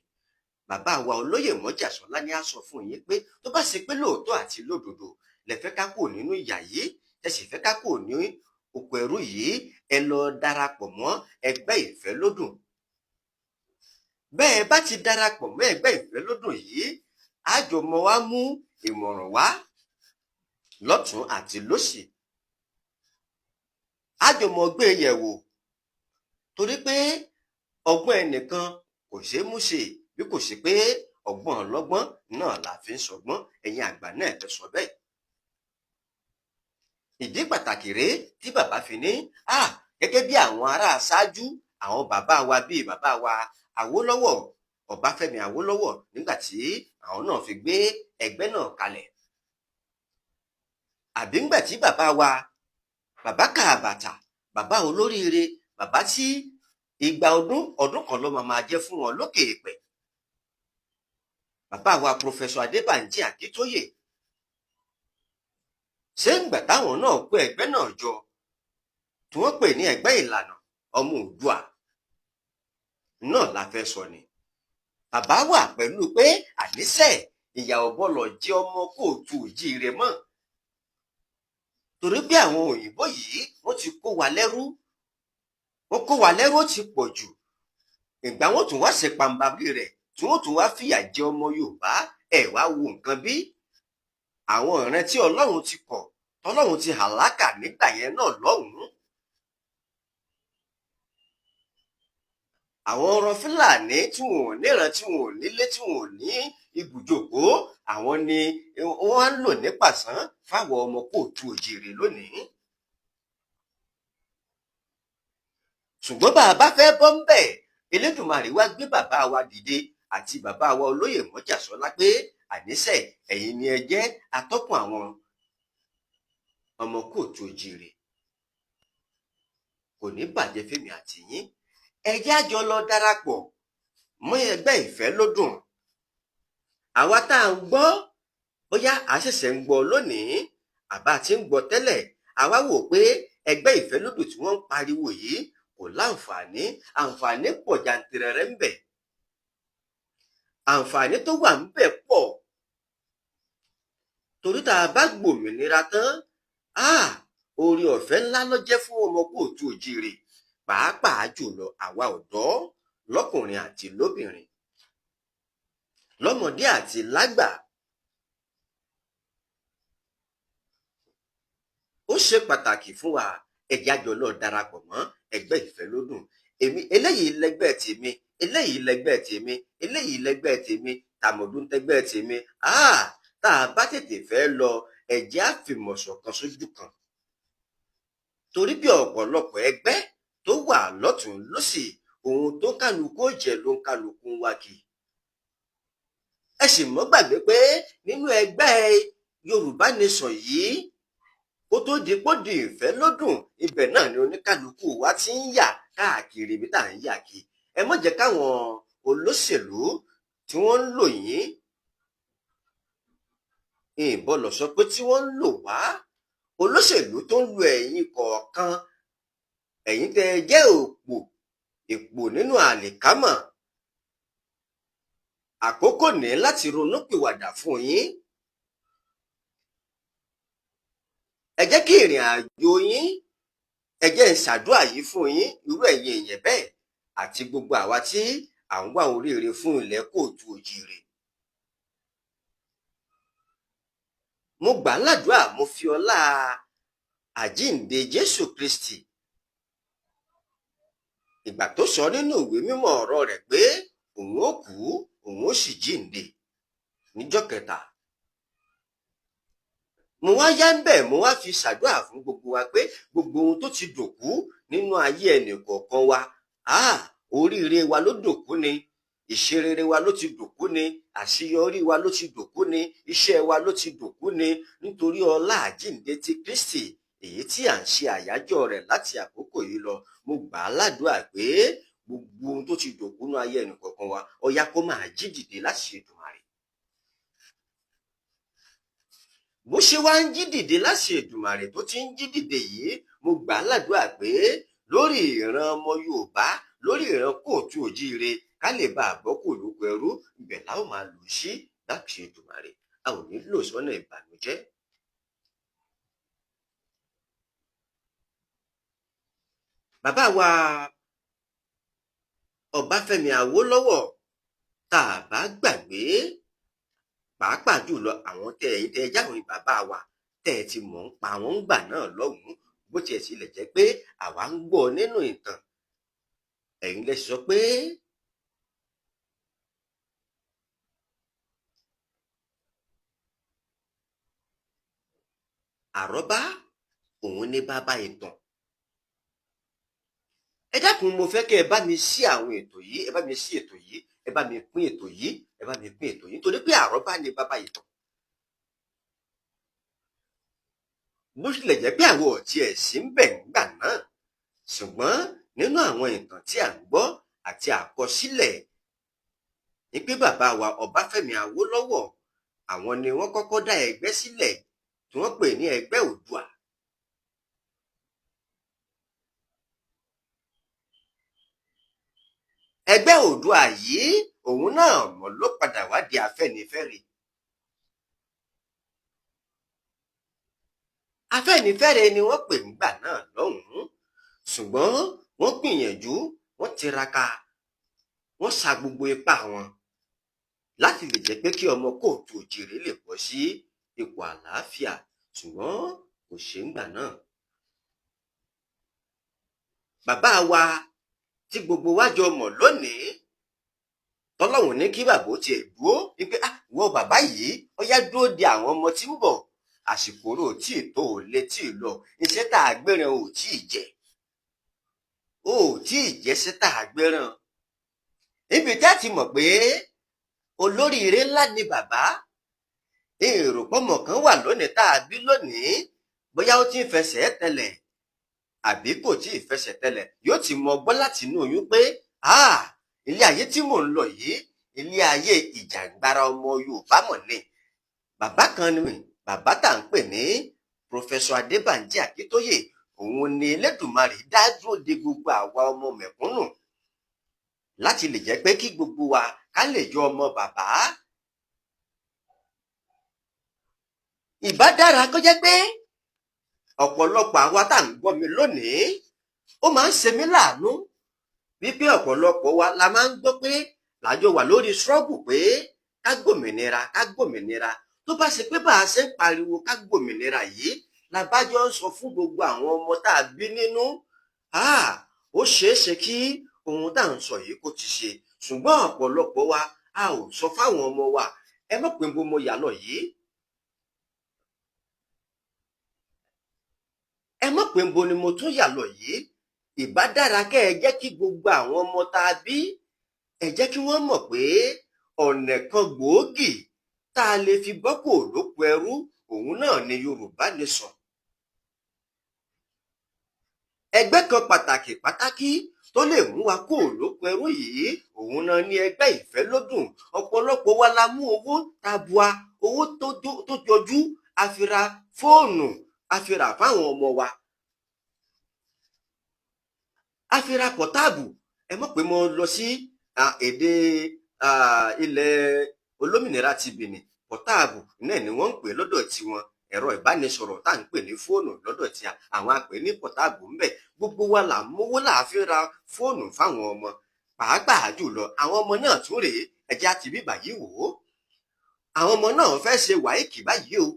bàbá wa olóyè Mọ́jàsọ́lá ní á sọ fún yín pé tó bá ṣe pé lóòótọ́ àti lódodo lẹ fẹ́ ká kúrò nínú ìyà yìí, ẹ sì fẹ́ ká kúrò ní oko ẹrú yìí, ẹ lọ darapọ̀ mọ́ ẹgbẹ́ Ìfẹ́lódùn. Bẹ́ẹ̀ bá ti darapọ̀ mọ́ ẹgbẹ́ Ìfẹ́lódùn yìí, àjọmọ́ wa mú ìmọ̀ràn wá lọ́tún àti lósì, àjọmọ́ gbé yẹ̀wò, torí pé ọgbọ́n ẹnìkan kò ṣeé mú ṣe bí kò ṣe pé ọgbọ́n ọlọ́gbọ́n náà la fi ń sọgbọ́n. Ẹ̀yin àgbà náà ẹ sọ bẹ́ẹ̀. Ìdí pàtàkì rèé tí bàbá fi ní gẹ́gẹ́ bí àwọn ará aṣáájú, àwọn bàbá wa bíi bàbá wa Awólọ́wọ̀, Ọbáfẹ́mi Awólọ́wọ̀, nígbà tí àwọn náà fi gbé ẹgbẹ́ náà kalẹ̀, àbí ńgbà tí bàbá wa bàbá Kàbàtà, bàbá olóríire, bàbá tí igba ọdún ọdún kan ló máa jẹ́ fún wọn lókè èèpẹ̀, bàbá wa Prọfẹsọ Adébànjí Akíntóyè, ṣé ńgbà táwọn náà kó ẹgbẹ́ náà jọ tí wọ́n pè ní ẹgbẹ́ Ìlànà Ọmọ Oòduà náà la fẹ́ sọ ni. Bàbá wà pẹ̀lú pé àníṣe ìyà ò bọ́lọ̀ jẹ́ ọmọ kóòtù òjíire mọ́, torí pé àwọn òyìnbó yìí wọ́n ti kó wa lẹ́rú, wọ́n kó wa lẹ́rú, ó ti pọ̀ jù. Ìgbà wọn tún wá ṣe pàǹbàbí rẹ̀ tí wọ́n tún wá fìyà jẹ ọmọ Yorùbá. Ẹ̀ wá wo nǹkan bí àwọn ìran tí Ọlọ́run ti kọ̀, tọ́lọ́run ti hàlákà nígbà yẹn náà lọ́hùn-ún. Àwọn ọ̀rọ̀ Fúlàní tí wọn ò níran, tí wọn ò nílé, tí wọn ò ní ibùjókòó, àwọn ni wọ́n á lò ní pàṣán fáwọn ọmọ kóòtù òjìrè lónìí. Ṣùgbọ́n bá a bá fẹ́ bọ́ ń bẹ̀, Elédùmarè wá gbé bàbá wa dìde àti bàbá wa olóyè Mọ́jàsọ́lá pé àníṣe ẹ̀yin ni ẹ jẹ́ atọ́kùn àwọn ọmọ kóòtù òjìrè. Kò ní bàjẹ́ fẹ́mi àti yín. Ẹ jẹ́ àjọ lọ darapọ̀ mọ́ ẹgbẹ́ Ìfẹ́lódùn. Àwa tá à ń gbọ́, bóyá a ṣẹ̀ṣẹ̀ ń gbọ́ lónìí àbá tí ń gbọ́ tẹ́lẹ̀, àwa wò pé ẹgbẹ́ Ìfẹ́lódùn tí wọ́n ń pariwo yìí kò láǹfààní. Àǹfààní pọ̀ jàǹtìrẹrẹ ń bẹ, àǹfààní tó wà ń bẹ pọ̀, torí tá a bá gbòmìnira tán, oore ọ̀fẹ́ ńlá ló jẹ́ fún ọmọ kóòtù òjíire, pàápàá jùlọ àwa ọ̀dọ́ lọ́kùnrin àti lóbìnrin, lọ́mọdé àti lágbà. Ó ṣe pàtàkì fún wa, ẹ̀jẹ̀ àjọ lọ darapọ̀ mọ́ ẹgbẹ́ Ìfẹ́lódùn. Èmi eléyìí lẹgbẹ́ tèmi, eléyìí lẹgbẹ́ tèmi, eléyìí lẹgbẹ́ tèmi, tàmọ̀dún tẹgbẹ́ tèmi. Tá a bá tètè fẹ́ lọ, ẹ̀jẹ̀ àfìmọ̀ṣọ̀kan sójú kan, torí bí ọ̀pọ̀lọpọ̀ ẹgbẹ́ tó wà lọ́tún lósì, ohun tó kálukú jẹ ló ń kálukú ń wá kí. Ẹ sì mọ́ gbàgbé pé nínú ẹgbẹ́ Yorùbá Nation yìí, kó tó di pó di Ìfẹ́lódùn, ibẹ̀ náà ni oníkálukú wa ti ń yà káàkiri ibi tá à ń yà kí. Ẹ má jẹ́ káwọn olóṣèlú tí wọ́n ń lò yín, ìbọn lọ sọ pé tí wọ́n ń lò wá, olóṣèlú tó ń lo ẹ̀yin kọ̀ọ̀kan, ẹ̀yin tẹ́ ẹ jẹ́ òpò èpò nínú àlìkámà, àkókò ní láti ronúpìwàdà fún yín. Ẹ jẹ́ kí ìrìn àjò yín, ẹ jẹ́ ń ṣàdúrà yìí fún yín, irú ẹ̀yin èèyàn bẹ́ẹ̀ àti gbogbo àwa tí à ń wá oríire fún ilẹ̀ kóòtù òjìrè. Mo gbà á ládùúrà, mo fi ọlá Àjíǹde Jésù Kristi, ìgbà tó sọ nínú ìwé mímọ́ ọ̀rọ̀ rẹ̀ pé òun ó kú, òun ó sì jíǹde níjọ́ kẹta. Mo wá yá ń bẹ̀, mo wá fi ṣàdúrà fún gbogbo wa pé gbogbo ohun tó ti dòkú nínú ayé ẹnì kọ̀ọ̀kan wa, oríire wa ló dòkú ni, ìṣerere wa ló ti dòkú ni, àṣeyọrí wa ló ti dòkú ni, iṣẹ́ wa ló ti dòkú ni, nítorí ọlá àjíǹde ti Kristi èyí tí à ń ṣe àyájọ́ rẹ̀ láti àkókò yìí lọ, mo gbà á ládùúà pé gbogbo ohun tó ti dòkú nínú ayé ẹnì kọ̀ọ̀kan wa, ó yá kó máa jí dìde láti Èdùmàrè. Bó ṣe wá ń jí dìde láti Èdùmàrè tó ti ń jí dìde yìí, mo gbà á ládùúà pé lórí ìran ọmọ Yorùbá, lórí ìran kóòtù òjíire, ká lè bá àbọ́kù lóko ẹrú, ibẹ̀ la ó máa lò sí láti Èdùmàrè, a ò ní lò sọ́nà ìbànújẹ́. Bàbá wa Ọbáfẹ́mi Awólọ́wọ̀, tá a bá gbàgbé, pàápàá jùlọ àwọn tẹ́ ẹ̀yin tẹ́ ẹ jáwé bàbá wa tẹ́ ẹ ti mọ̀ ń pa àwọn ńgbà náà lọ́hùn-ún, bó tiẹ̀ tilẹ̀ jẹ́ pé àwa ń gbọ́ nínú ìtàn, ẹ̀yin lẹ sọ pé àrọ́bá òun ní bàbá ìtàn. Ẹ dákun, mo fẹ́ kẹ́ ẹ bá mi ṣí àwọn ètò yìí, ẹ bá mi ṣí ètò yìí, ẹ bá mi pín ètò yìí, ẹ bá mi pín ètò yìí, nítorí pé àrọ́bá ni bàbá ìtàn. Bó tilẹ̀ jẹ́ pé àwọn ọ̀tí ẹ̀ sí ń bẹ̀ ńgbà náà, ṣùgbọ́n nínú àwọn ìtàn tí à ń gbọ́ àti àkọsílẹ̀ ní pé bàbá wa Ọbáfẹ́mi Awólọ́wọ̀, àwọn ni wọ́n kọ́kọ́ dá ẹgbẹ́ sílẹ̀ tí wọ́n pè ní ẹgbẹ́ Oòduà. Ẹgbẹ́ Oòduà yìí òun náà mọ̀ ló padà wá di Afẹ́nifẹ́re. Afẹ́nifẹ́re ni wọ́n pè ńgbà náà lọ́hùn-ún, ṣùgbọ́n wọ́n gbìyànjú, wọ́n tiraka, wọ́n sa gbogbo ipá wọn láti lè jẹ́ pé kí ọmọ kóòtù òjìrè lè bọ́ sí ipò àlàáfíà, ṣùgbọ́n kò ṣe ńgbà náà. Bàbá wa tí gbogbo wa jọ mọ̀ lónìí, tọ́lọ́hùn ní kí bàbá ó tiẹ̀ dúró wípé wọ bàbá yìí, ó yá dúró de àwọn ọmọ tí ń bọ̀, àsìkò rò tí ì tó, ò lè tí ì lọ, iṣẹ́ tá a gbéran ò tí ì jẹ́, ò tí ì jẹ́ṣẹ́ tá a gbéran. Ibi tá a ti mọ̀ pé olóríire ńlá ni bàbá, èrò pọ́mọ kan wà lónìí tá a bí lónìí, bóyá ó ti ń fẹsẹ̀ tẹlẹ̀ àbí kò tí ì fẹsẹ̀ tẹlẹ̀, yóò ti mọ gbọ́ láti inú oyún pé ilé ayé tí mò ń lọ yìí, ilé ayé ìjàngbara ọmọ Yorùbá mọ̀ ni. Bàbá kan ni bàbá tá à ń pè ní Prọfẹsọ Adébànjí Akíntóyè, òun ni Elédùmarè dá dúró de gbogbo àwa ọmọ mẹ̀kúnnù láti lè jẹ́ pé kí gbogbo wa ká lè jọ ọmọ bàbá. Ìbá dára kó jẹ́ pé ọ̀pọ̀lọpọ̀ àwa tá à ń gbọ́ mi lónìí, ó máa ń ṣe mí láàánú wípé ọ̀pọ̀lọpọ̀ wa la máa ń gbọ́ pé làjọ wà lórí ṣọ́ọ̀bù pé ká gbòmìnira, ká gbòmìnira. Tó bá ṣe pé bá a ṣe ń pariwo ká gbòmìnira yìí la bá jọ ń sọ fún gbogbo àwọn ọmọ tá a bí nínú, ó ṣeé ṣe kí ohun tá à ń sọ yìí kó ti ṣe. Ṣùgbọ́n ọ̀pọ̀lọpọ̀ wa a ò sọ fáwọn ọmọ wa. Ẹ má pè bó mo yà lọ yìí, ẹ má pè bo ni mo tún yà lọ yìí. Ìbá dára kẹ́ ẹ jẹ́ kí gbogbo àwọn ọmọ tá a bí, ẹ jẹ́ kí wọ́n mọ̀ pé ọ̀nà kan gbòógì tá a lè fi bọ́ kò lóko ẹrú, òun náà ni Yorùbá Nation. Ẹgbẹ́ kan pàtàkì pàtàkì tó lè mú wa kó lóko ẹrú yìí, òun náà ni ẹgbẹ́ Ìfẹ́lódùn. Ọ̀pọ̀lọpọ̀ wa la mú owó tabua, owó tó jọjú, a fi ra fóònù, a fi rà fáwọn ọmọ wa, a fi ra pọ̀táàbù. Ẹ mọ̀ pé mo lọ sí èdè ilẹ̀ olómìnira ti Benin, pọ̀táàbù náà ni wọ́n ń pè lọ́dọ̀ tiwọn, ẹ̀rọ ìbánisọ̀rọ̀ tá à ń pè ní fóònù lọ́dọ̀ tí àwọn àpè ní pọ̀táàbù ń bẹ̀. Gbogbo wa là ń mówó là fi ra fóònù fáwọn ọmọ, pàápàá jùlọ àwọn ọmọ náà tún rèé, ẹ̀jẹ̀ àti bíbà yìí wò ó, àwọn ọmọ náà fẹ́ ṣe wáìkì báyìí o.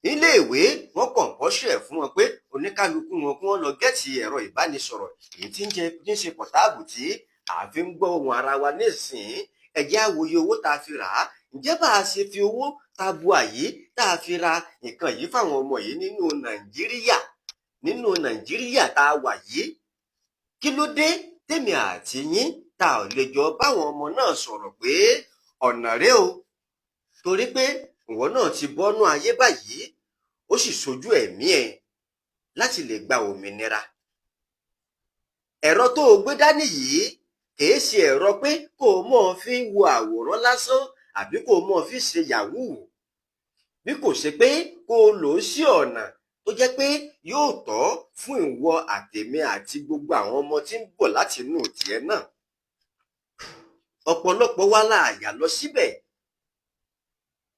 Iléèwé, wọ́n compulsory ẹ̀ fún wọn pé oníkálukú wọn kí wọ́n lọ get ẹ̀rọ ìbánisọ̀rọ̀ èyí tí ń jẹ tí ń ṣe portable tí à fi ń gbọ́ ohùn ara wa nísìnyí. Ẹ jẹ́ á wo iye owó tá a fi rà á. Ǹjẹ́ bá a ṣe fi owó tabua yìí tá a fi ra nǹkan yìí fáwọn ọmọ yìí nínú Nàìjíríà tá a wà yìí, kí ló dé tèmi àti yín tá ò lè jọ báwọn ọmọ náà sọ̀rọ̀ pé ọ̀nà rèé o? Torí pé ìwọ náà ti bọ́nú ayé báyìí, ó sì ṣojú ẹ̀mí ẹ láti lè gba òmìnira. Ẹ̀rọ tó o gbé dání yìí kìí ṣe ẹ̀rọ pé kó o mọ̀ fi wo àwòrán lásán àbí kó o mọ̀ fi ṣe yahoo, bí kò ṣe pé kó o lò ó sí ọ̀nà tó jẹ́ pé yóò tọ́ fún ìwọ àtèmi àti gbogbo àwọn ọmọ tí ń bọ̀ láti inú tiẹ̀ náà. Ọ̀pọ̀lọpọ̀ wa la yà lọ síbẹ̀,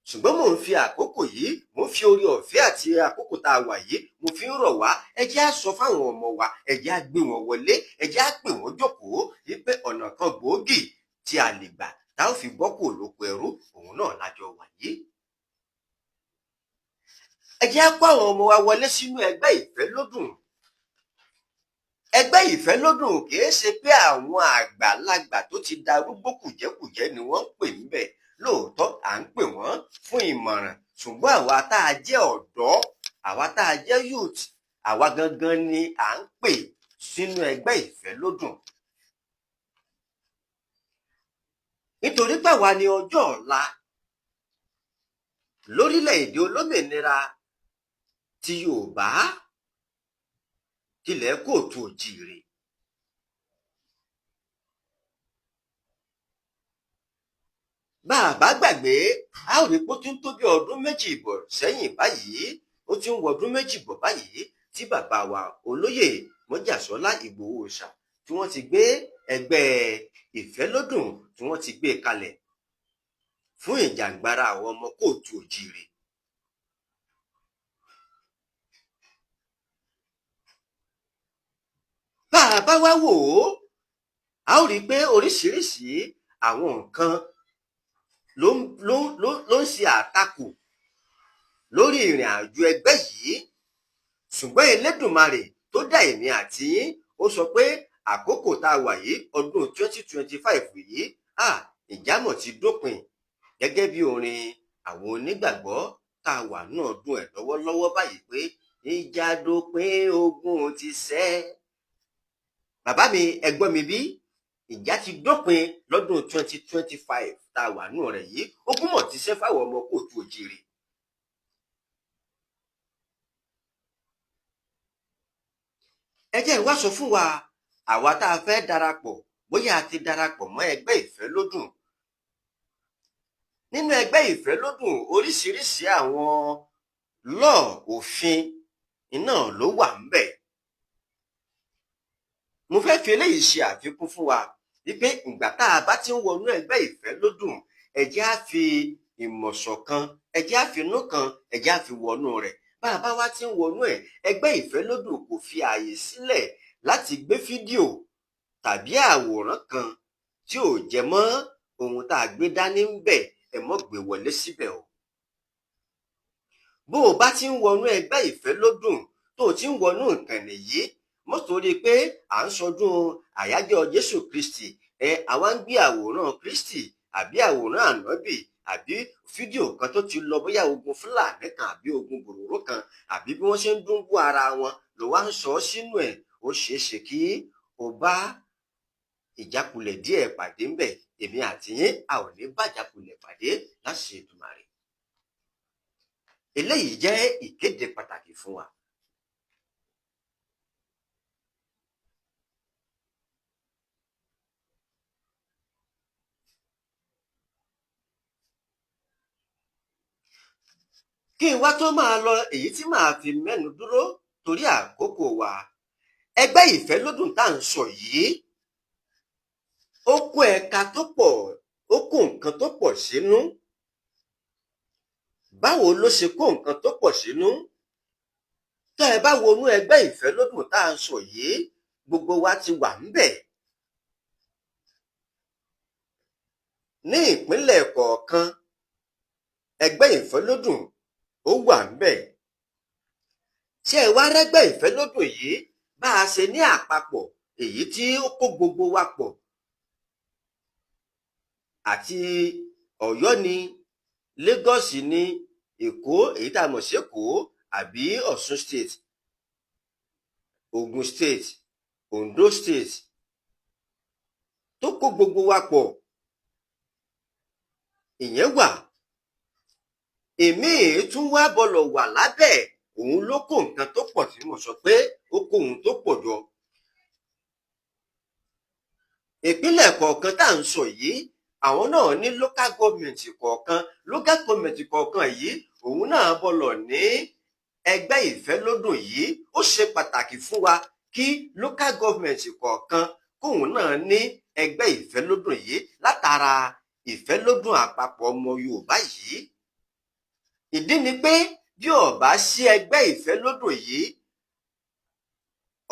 ṣùgbọ́n mò ń fi àkókò yìí, mò ń fi orí ọ̀fẹ́ àti àkókò tá a wà yìí, mo fi ń rọ̀ wá. Ẹ jẹ́ á sọ fáwọn ọmọ wa, ẹ jẹ́ á gbé wọn wọlé, ẹ jẹ́ á pè wọ́n jókòó wípé ọ̀nà kan gbòógì tí a lè gbà tá ó fi bọ́ kúrò lóko ẹrú, òun náà lájọ wà yìí. Ẹ jẹ́ á kó àwọn ọmọ wa wọlé sínú ẹgbẹ́ Ìfẹ́lódùn. Ẹgbẹ́ Ìfẹ́lódùn kìí ṣe pé àwọn àgbàlagbà tó ti darúgbó kùjẹ́kùjẹ́ ni wọ́n ń pè níbẹ̀. Lóòótọ́, à ń pè wọ́n fún ìmọ̀ràn, ṣùgbọ́n àwa tá a jẹ́ ọ̀dọ́, àwa tá a jẹ́ youth, àwa gangan ni à ń pè sínú ẹgbẹ́ Ìfẹ́lódùn, nítorí pé àwa ni ọjọ́ ọ̀la lórílẹ̀‐èdè olómìnira ti Yorùbá, tilẹ̀ káàárọ̀ oòjíire. Bá a bá gbàgbé, a ó rí pé ó ti ń tó bí ọdún 2 bọ̀ sẹ́yìn báyìí, ó ti ń wọ ọdún 2 bọ̀ báyìí tí bàbá wa olóyè Mọ́jàsọ́lá Ìgbòho Òòṣà tí wọ́n ti gbé ẹgbẹ́ Ìfẹ́lódùn, tí wọ́n ti gbé kalẹ̀ fún ìjàǹgbara àwọn ọmọ káàárọ̀ oòjíire. Bá a bá wá wò ó, a ó rí i pé oríṣiríṣi àwọn nǹkan ló ń ṣe àtakò lórí ìrìn àjò ẹgbẹ́ yìí, ṣùgbọ́n Elédùmarè tó dá èmi àti yín, ó sọ pé àkókò tá a wà yìí, ọdún 2025 yìí, ìjámọ̀ ti dópin, gẹ́gẹ́ bí orin àwọn onígbàgbọ́ tá a wà ní ọdún ẹ̀ lọ́wọ́lọ́wọ́ báyìí pé ìjà dópin, ogun ti ṣẹ́. Bàbá mi, ẹ̀gbọ́n mi, bí ìjà ti dópin lọ́dún 2025 tá a wà nù rẹ̀ yìí, ogun mọ̀ ti ṣẹ́ fáwọn ọmọ káàárọ̀ oòjíire. Ẹ jẹ́ wá sọ fún wa, àwa tá a fẹ́ darapọ̀, bóyá a ti darapọ̀ mọ́ ẹgbẹ́ Ìfẹ́lódùn. Nínú ẹgbẹ́ Ìfẹ́lódùn, oríṣiríṣi àwọn law, òfin iná ló wà ńbẹ̀. Mo fẹ́ fi eléyìí ṣe àfikún fún wa wípé ìgbà tá a bá ti ń wọnú ẹgbẹ́ Ìfẹ́lódùn, ẹ jẹ́ á fi ìmọ̀ ṣọ̀kan, ẹ jẹ́ á fi inú kan, ẹ jẹ́ á fi wọnú rẹ̀. Bá a bá wá ti ń wọnú ẹ̀, ẹgbẹ́ Ìfẹ́lódùn kò fi ààyè sílẹ̀ láti gbé fídíò tàbí àwòrán kan tí ò jẹ mọ́ ohun tá a gbé dání ń bẹ̀. Ẹ mọ́ gbé wọlé síbẹ̀ o. Bó o bá ti ń wọnú ẹgbẹ́ Ìfẹ́lódùn, tó o ti ń wọnú ìkànnì yìí, mọ́ torí pé à ń sọdún àyájọ́ Jésù Kristi ẹ, àwa ń gbé àwòrán Kristi àbí àwòrán ànábì àbí fídíò kan tó ti lọ, bóyá ogun Fúlàní kan àbí ogun bòròró kan àbí bí wọ́n ṣe ń dúnbú ara wọn ló wá ń sọ sínú ẹ̀, ó ṣeé ṣe kí o bá ìjákulẹ̀ díẹ̀ pàdé ńbẹ̀. Èmi àti yín, a ò ní bàjákulẹ̀ pàdé láṣẹ Èdùmàrè. Eléyìí jẹ́ ìkéde pàtàkì fún wa. Kí n wá tó máa lọ, èyí tí màá fi mẹ́nu dúró torí àkókò wa, ẹgbẹ́ Ìfẹ́lódùn tá à ń sọ yìí, ó kó ẹ̀ka tó pọ̀, ó kó nǹkan tó pọ̀ sínú. Báwo ló ṣe kó nǹkan tó pọ̀ sínú? Tẹ́ ẹ bá wọnú ẹgbẹ́ Ìfẹ́lódùn tá à ń sọ yìí, gbogbo wa ti wà ńbẹ̀ ní ìpínlẹ̀ kọ̀ọ̀kan. Ẹgbẹ́ Ìfẹ́lódùn ó Ó wà ńbẹ̀. Ṣé ẹ wá rẹ́gbẹ́ Ìfẹ́lódùn yìí, bá a ṣe ní àpapọ̀ èyí tí ó kó gbogbo wa pọ̀, àti Ọ̀yọ́ ni, Lagos ni, Èkó èyí tá a mọ̀ sí Èkó, àbí Ọ̀ṣun State, Ògùn State, Ondo State, tó kó gbogbo wa pọ̀, ìyẹn wà. Èmi tún wá bọlọ̀ wà lábẹ́ òun ló kó nǹkan tó pọ̀ tí mo sọ pé ó kó ohun tó pọ̀ jọ. Ìpínlẹ̀ kọ̀ọ̀kan tá à ń sọ yìí, àwọn náà ní local government kọ̀ọ̀kan. Local government kọ̀ọ̀kan yìí, òun náà bọlọ̀ ní ẹgbẹ́ Ìfẹ́lódùn yìí. Ó ṣe pàtàkì fún wa kí local government kọ̀ọ̀kan kóun náà ní ẹgbẹ́ Ìfẹ́lódùn yìí látara Ìfẹ́lódùn àpapọ̀ ọmọ Yorùbá yìí. Ìdí ni pé bí ó bá sí ẹgbẹ́ Ìfẹ́lódùn yìí,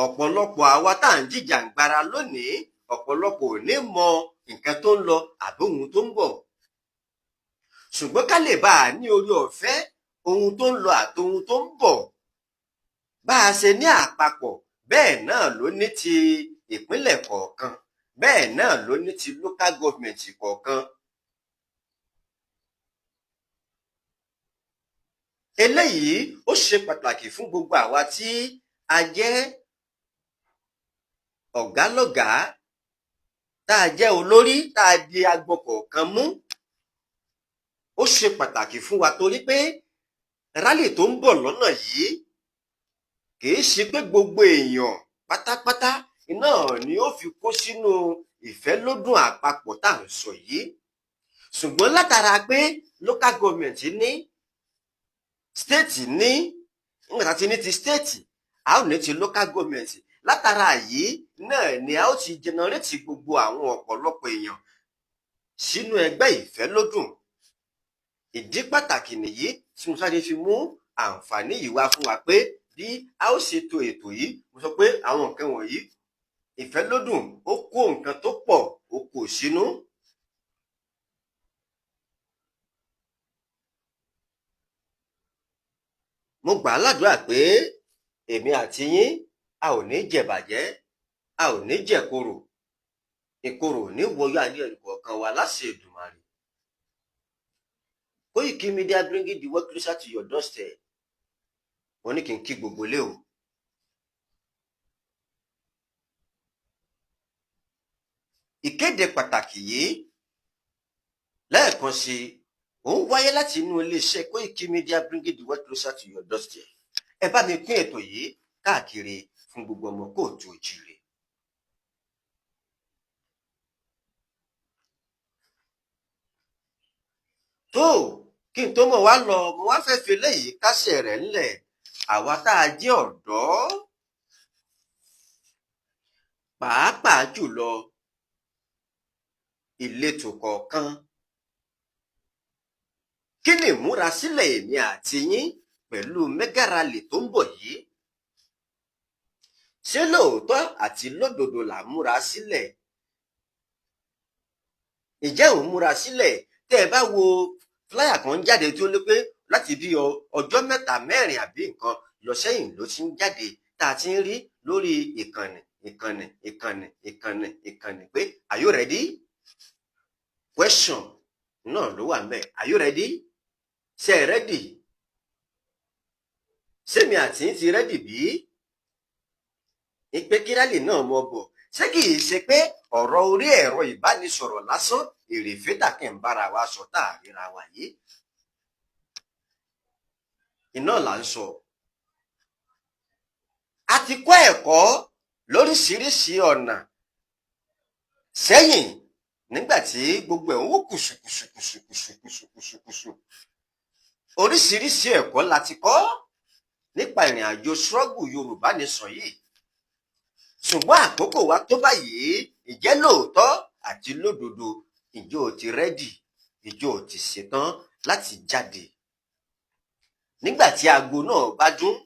ọ̀pọ̀lọpọ̀ àwa tá à ń jìjàǹgbara lónìí, ọ̀pọ̀lọpọ̀ ò ní mọ nǹkan tó ń lọ àbí ohun tó ń bọ̀. Ṣùgbọ́n ká lè bá a ní orí ọ̀fẹ́ ohun tó ń lọ àti ohun tó ń bọ̀, bá a ṣe ní àpapọ̀, bẹ́ẹ̀ náà ló ní ti ìpínlẹ̀ kọ̀ọ̀kan, bẹ́ẹ̀ náà ló ní ti local government kọ̀ọ̀kan. Eléyìí ó ṣe pàtàkì fún gbogbo àwa tí a jẹ́ ọ̀gá lọ́gàá, tá a jẹ́ olórí, tá a di agbọn kọ̀ọ̀kan mú. Ó ṣe pàtàkì fún wa torí pé rally tó ń bọ̀ lọ́nà yìí, kìí ṣe pé gbogbo èèyàn pátápátá iná ni ó fi kó sínú Ìfẹ́lódùn àpapọ̀ tá à ń sọ yìí. Ṣùgbọ́n látara pé local government ní, state ní, nígbà tá a ti ní ti state, a ó ní ti local government. Látara yìí náà ni a ó ti generate gbogbo àwọn ọ̀pọ̀lọpọ̀ èèyàn sínú ẹgbẹ́ Ìfẹ́lódùn. Ìdí pàtàkì nìyí tí mo sáré fi mú àǹfààní yìí wá fún wa pé bí a ó ṣe to ètò yìí, mo sọ pé àwọn nǹkan wọ̀nyí, Ìfẹ́lódùn ó kó nǹkan tó pọ̀, ó kó sínú. Mo gbà á ládùúrà pé èmi àti yín, a ò ní jẹ̀bàjẹ́, a ò ní jẹ̀korò, ìkorò ò ní wọyọ ayé ẹnìkọ̀ọ̀kan wa láṣẹ Èdùmàrè. Koiki Media, bringing the world closer to your doorstep. Wọ́n ní kí n kí gbogbo ilé o. Ìkéde pàtàkì yìí lẹ́ẹ̀kan sí i, ó ń wáyé láti inú iléeṣẹ́ Koiki Media, bringing the world closer to your doorstep. Ẹ bá mi pín ètò yìí káàkiri fún gbogbo ọmọ káàárọ̀ oòjíire. Tó kí n tó mọ̀ wá lọ, mo wá fẹ́ fi eléyìí kásẹ̀ rẹ̀ ńlẹ̀. Àwa tá a jẹ́ ọ̀dọ́, pàápàá jùlọ ìletò kọ̀ọ̀kan, kí ni ìmúrasílẹ̀ èmi àti yín pẹ̀lú mega rally tó ń bọ̀ yìí? Ṣé lóòótọ́ àti lódodo là ń múra sílẹ̀? Ǹjẹ́ ò ń múra sílẹ̀? Tẹ́ ẹ bá wo flyer kan jáde tó lé pé láti bí ọjọ́ 3, 4 àbí nǹkan lọ sẹ́yìn ló ti ń jáde, tá a ti ń rí lórí ìkànnì ìkànnì ìkànnì ìkànnì ìkànnì pé "Are you ready?" Question náà ló wà ńbẹ̀. Are you ready? Ṣé ẹ ready? Ṣémi àti yín ti ready bí? Ìpè kí rally náà mọ bọ̀, ṣé kì í ṣe pé ọ̀rọ̀ orí ẹ̀rọ ìbánisọ̀rọ̀ lásán èrèfé tàkẹ́ ń bára wa sọ tá a ríra wa yìí iná là ń sọ? A ti kọ́ ẹ̀kọ́ lóríṣiríṣi ọ̀nà sẹ́yìn nígbà tí gbogbo ẹ̀ ń wó kùsùkùsùkùsùkùsùkùsùkùsù. Oríṣiríṣi ẹ̀kọ́ la ti kọ́ nípa ìrìn àjò struggle Yorùbá Nation yìí. Ṣùgbọ́n àkókò wa tó báyìí, ìjẹ́ lóòótọ́ àti lódodo, ìjọ ò ti ready? Ìjọ ò ti ṣetán láti jáde nígbà tí aago náà bá dún?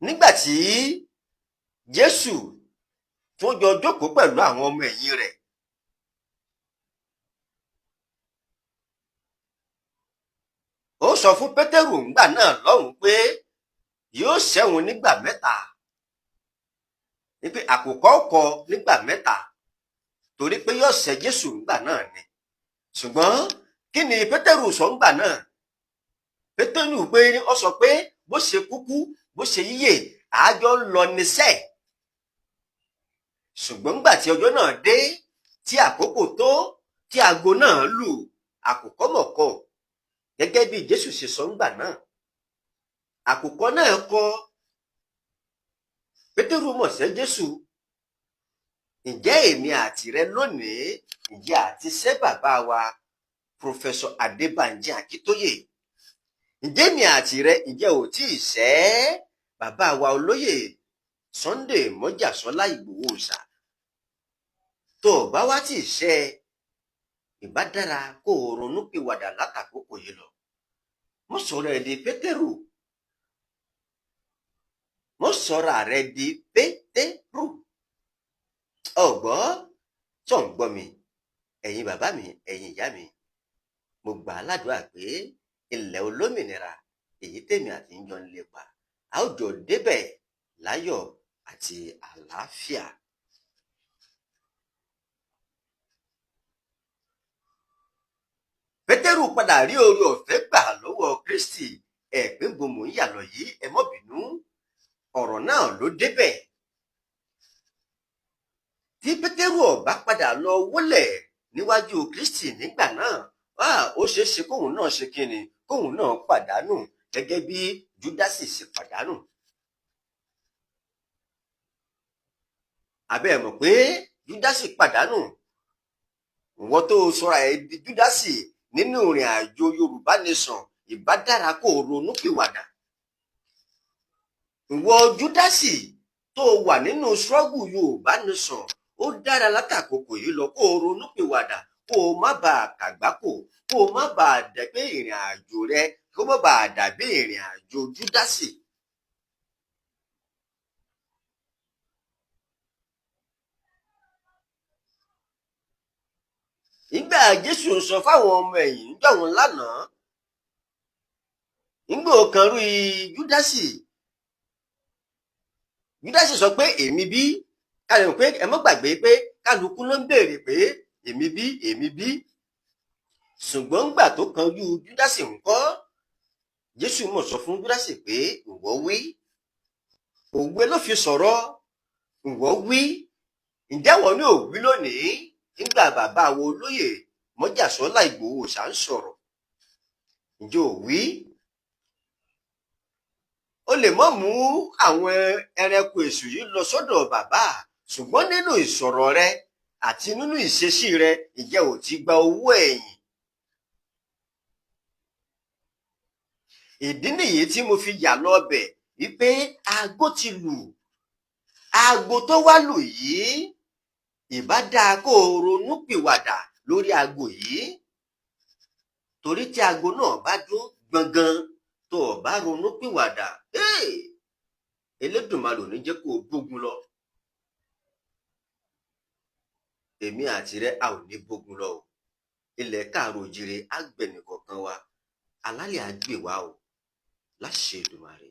Nígbà tí Jésù tó jọ jókòó pẹ̀lú àwọn ọmọ ẹ̀yìn rẹ̀, Ó sọ fún Pétérù ńgbà náà lọ́hùn pé yóò ṣẹ́hun nígbà mẹ́ta, wípé àkùkọ kọ nígbà mẹ́ta, torí pé yóò ṣẹ́ Jésù ńgbà náà ni. Ṣùgbọ́n kí ni Pétérù sọ ńgbà náà? Pétérù pé ó sọ pé bó ṣe kúkú bó ṣe yíyè, àájọ ń lọ níṣẹ́. Ṣùgbọ́n ńgbà tí ọjọ́ náà dé, tí àkókò tó, tí aago náà lù, àkùkọ mọ̀kọ gẹ́gẹ́ bí Jésù ṣe sọ ńgbà náà. Àkùkọ náà kọ, Pétérù mọ̀ sẹ́ Jésù. Ǹjẹ́ èmi àti rẹ lónìí, ǹjẹ́ àti sẹ́ bàbá wa Prọfẹsọ Adébánjí Akíntóyè? Ǹjẹ́ èmi àti rẹ, ǹjẹ́ ò tí ì sẹ́ bàbá wa olóyè Sunday Mọ́jàsọ́lá Ìgbòho Òòṣà? Tó o bá wá tí ì sẹ́, ìbá dára kó o ronú pìwàdà látàkókò yìí lọ. Mọ́ sọ̀rọ̀ ẹ̀ di Pétérù. Mọ́ sọ̀rọ̀ rẹ̀ di Pétérù. Ọ̀gbọ́ tó ń gbọ́ mi, ẹ̀yin bàbá mi, ẹ̀yin ìyá mi, mo gbà á ládùúrà pé ilẹ̀ olómìnira èyí tèmi àti ń jọ ń lépa, a ó jọ débẹ̀ láyọ̀ àti àlàáfíà. Pétérù padà rí oore ọ̀fẹ́ gbà lọ́wọ́ Kristi. Ẹ̀pín gbòmò ń yà lọ yìí, ẹ mọ́ bínú, ọ̀rọ̀ náà ló débẹ̀. Tí Pétérù ò bá padà lọ wólẹ̀ níwájú Kristi nígbà náà, ó ṣeé ṣe kóun náà ṣe kíni, kóun náà pàdánù gẹ́gẹ́ bí Júdásì ṣe pàdánù. Àbẹ́ ẹ̀ mọ̀ pé Júdásì pàdánù? Ìwọ tó sọra ẹ̀ di Júdásì nínú ìrìn àjò Yorùbá Nation, ìbá dára kó o ronú pìwàdà. Ìwọ Júdásì tó wà nínú ṣọ́ọ̀gù Yorùbá Nation, ó dára látàkókò yìí lọ kó o ronú pìwàdà, kó o má bàa kàgbákò, kó o má bàa dẹ̀ pé ìrìn àjò rẹ kó má bàa dàbí ìrìn àjò Júdásì. Nígbà Jésù ń sọ fáwọn ọmọ ẹ̀yìn níjọ́hun lánàá, nígbà kan rí Júdásì, Júdásì sọ pé èmi bí, kálẹ̀ pé ẹ mọ́ gbàgbé pé kálukú ló ń béèrè pé èmi bí, èmi bí. Ṣùgbọ́n ńgbà tó kanjú Júdásì ńkọ́, Jésù mọ̀ sọ fún Júdásì pé ìwọ wí. Òwe ló fi sọ̀rọ̀, ìwọ wí. Ǹjẹ́ wọ́n ní òwí lónìí? Nígbà bàbá wo olóyè Mọ́jàsọ́lá Ìgbòho Òòṣà ń sọ̀rọ̀, ǹjẹ́ ò wí? O lè mọ́ mú àwọn ẹranko èṣù yìí lọ sọ́dọ̀ bàbá, ṣùgbọ́n nínú ìsọ̀rọ̀ rẹ àti nínú ìṣesí rẹ, ǹjẹ́ ò ti gba owó ẹ̀yìn? Ìdí nìyí tí mo fi yà lọ bẹ̀ wípé aago ti lù. Aago tó wá lù yìí, ìbá dáa kó o ronú pìwàdà lórí aago yìí. Torí tí aago náà bá dún gbọ̀ngàn, tó o bá ronú pìwàdà, Elédùmarè ò ní jẹ́ kó o bógun lọ. Èmi àti rẹ a ò ní bógun lọ o. Ilẹ̀ káàárọ̀ oòjíire á gbẹnìkọ̀ọ̀kan wa, alálẹ̀ á gbè wá o. Láṣẹ Èdùmàrè.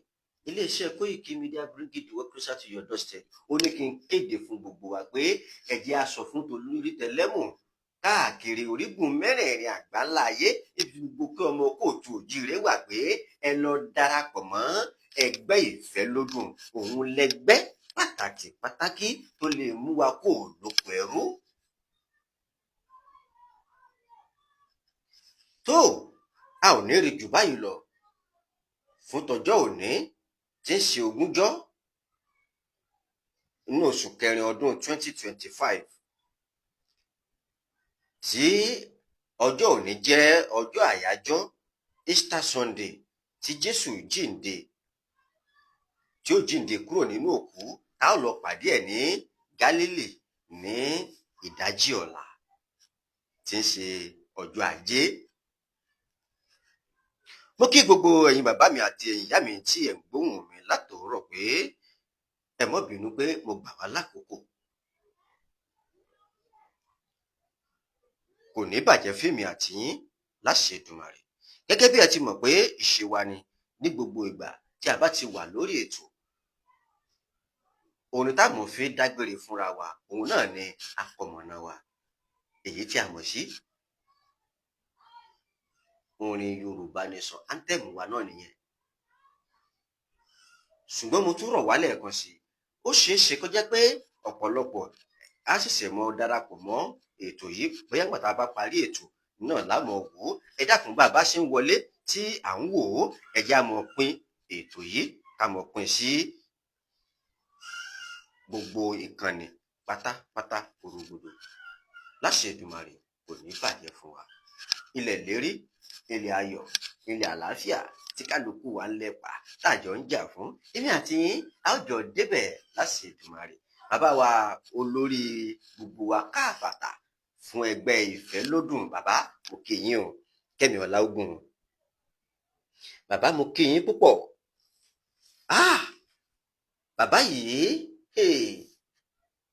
Iléeṣẹ́ Koiki Media bring it the work closer to your doorstep. Ó ní kí n kéde fún gbogbo wa pé ẹ jẹ́ a sọ fún tolórí tẹlẹ́mù káàkiri orígun mẹ́rẹ̀ẹ̀rin àgbáńlá ayé, ibi gbogbo kí ọmọ kóòtù òjíire wà, pé ẹ lọ darapọ̀ mọ́ ẹgbẹ́ Ìfẹ́lódùn. Òun lẹgbẹ́ pàtàkì pàtàkì tó lè mú wa kó lóko ẹrú. Tó a ò ní rí jù báyìí lọ fún tọjọ́ òní tí ń ṣe ogúnjọ́ inú oṣù kẹrin ọdún 2025, tí ọjọ́ òní jẹ́ ọjọ́ àyájọ́ Easter Sunday tí Jésù jíǹde, tí ó jíǹde kúrò nínú òkú, tá ó lọ pàdé ẹ̀ ní Gálílì ní ìdájí ọ̀la tí ń ṣe ọjọ́ Ajé. Mo kí gbogbo ẹ̀yin bàbá mi àti ẹ̀yin ìyá mi tí ẹ̀ ń gbóhùn mi látòórọ̀ pé ẹ má bínú pé mo gbà wá lákòókò. Kò ní bàjẹ́ fíìmù àti yín láṣẹ Èdùmàrè. Gẹ́gẹ́ bí ẹ ti mọ̀ pé ìṣe wa ni ní gbogbo ìgbà tí a bá ti wà lórí ètò, orin táwọn fi dágbére fúnra wa òun náà ni akọmọ̀nà wa, èyí tí a mọ̀ sí orin Yorùbá Nation anthem wa náà nìyẹn. Ṣùgbọ́n mo tún rọ̀ wá lẹ́ẹ̀kan sí i, ó ṣeé ṣe kó jẹ́ pé ọ̀pọ̀lọpọ̀ á ṣẹ̀ṣẹ̀ mọ́ darapọ̀ mọ́ ètò yìí, bóyá nígbà tá a bá parí ètò náà lámọ̀ wò ó. Ẹ dákun, bá a bá ṣe ń wọlé tí à ń wò ó, ẹ jẹ́ á mọ̀ pín ètò yìí, ká mọ̀ pín sí gbogbo ìkànnì pátápátá porongodo. Láṣẹ Èdùmàrè, kò ní bàjẹ́ fún wa. Ilẹ̀ lérí, ilẹ̀ ayọ̀, ilẹ̀ àlàáfíà tí kálukú wa ń lépa táàjọ ń jà fún, èmi àti yín a ó jọ débẹ̀ láṣẹ Èdùmàrè. Bàbá wa olórí gbogbo wa káàfàtà fún ẹgbẹ́ Ìfẹ́lódùn, bàbá, mo kí yín o. Kẹ́mi Ọláògùn, bàbá, mo kí yín púpọ̀. Ah, bàbá yìí, hey,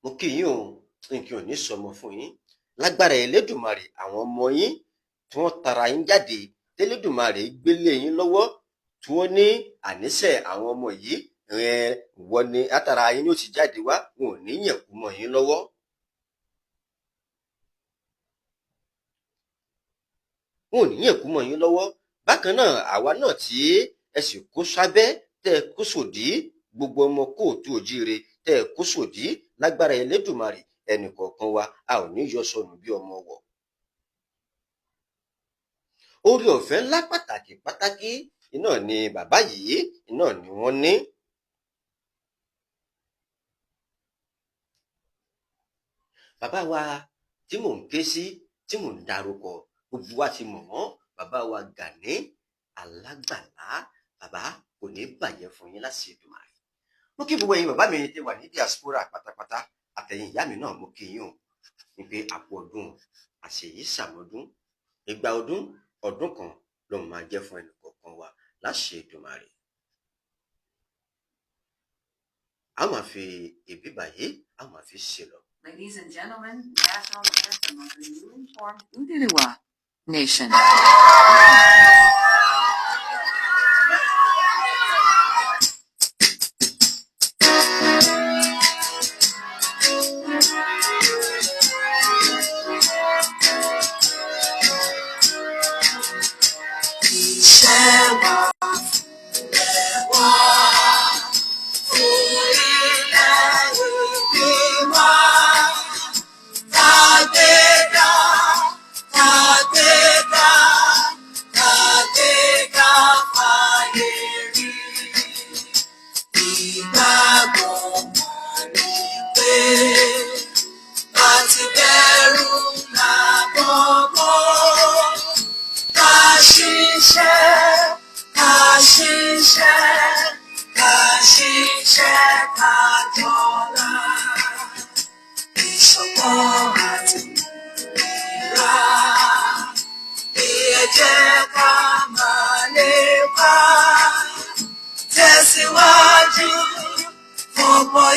mo kí yín o. Nǹkan ò ní sọmọ fún yín lágbára Elédùmarè. Àwọn ọmọ yín tí wọ́n tara yín jáde, tẹlẹdùmarè gbélé yín lọ́wọ́, tí wọ́n ní àníṣe àwọn ọmọ yìí ẹ wọ́n ní látara yín ní ó ti jáde wá, wọn ò ní yẹ̀kú mọ́ yín lọ́wọ́. Wọn ò ní yẹ̀kú mọ́ yín lọ́wọ́. Bákan náà, àwa náà tí ẹ sì kó sábẹ́, tẹ́ ẹ kó sòdí, gbogbo ọmọ kóòtù òjíire tẹ́ ẹ kó sòdí, lágbára Elédùmarè, ẹnì kọ̀ọ̀kan wa a ò ní yọ sọnù bí ọmọ wọ̀. Orí ọ̀fẹ́ ńlá pàtàkì pàtàkì iná ni bàbá yìí iná ni wọ́n ní. Bàbá wa tí mò ń ké sí, tí mò ń darúkọ, gbogbo wa ti mọ̀ wọ́n, bàbá wa Gani Alágbàlá. Bàbá, kò ní bàjẹ́ fún yín láti Èdùmàrè. Mo kí gbogbo ẹ̀yin bàbá mi tẹ́ wà ní diaspora pátápátá, àtẹ̀yin ìyá mi náà, mo kí yín o ní pé àpò ọdún àṣeyí sàmọdún, ìgbà ọdún ọdún kan ló máa jẹ́ fún ẹnì kọ̀ọ̀kan wa láṣẹ Èdùmàrè. A máa fi ìbí báyìí, a máa fi ṣe lọ. Ladies and gentlemen, national anthem of the newly formed Oduduwa Nation. Iṣẹ́ wa wá fún ilẹ̀ ìbí wa. Kàgbéga, kàgbéga, kàgbéga fàyè rí. Ìgbàgbọ́ wa ni pé bá ti bẹ̀rù làbọ̀ mọ́. Ká ṣiṣẹ́, ká ṣiṣẹ́, ká ṣiṣẹ́ ká jọlá. Ìṣọ̀kan àti ìlera ní ẹ jẹ́ ká máa lépa. Tẹ̀síwájú fọ̀pọ̀.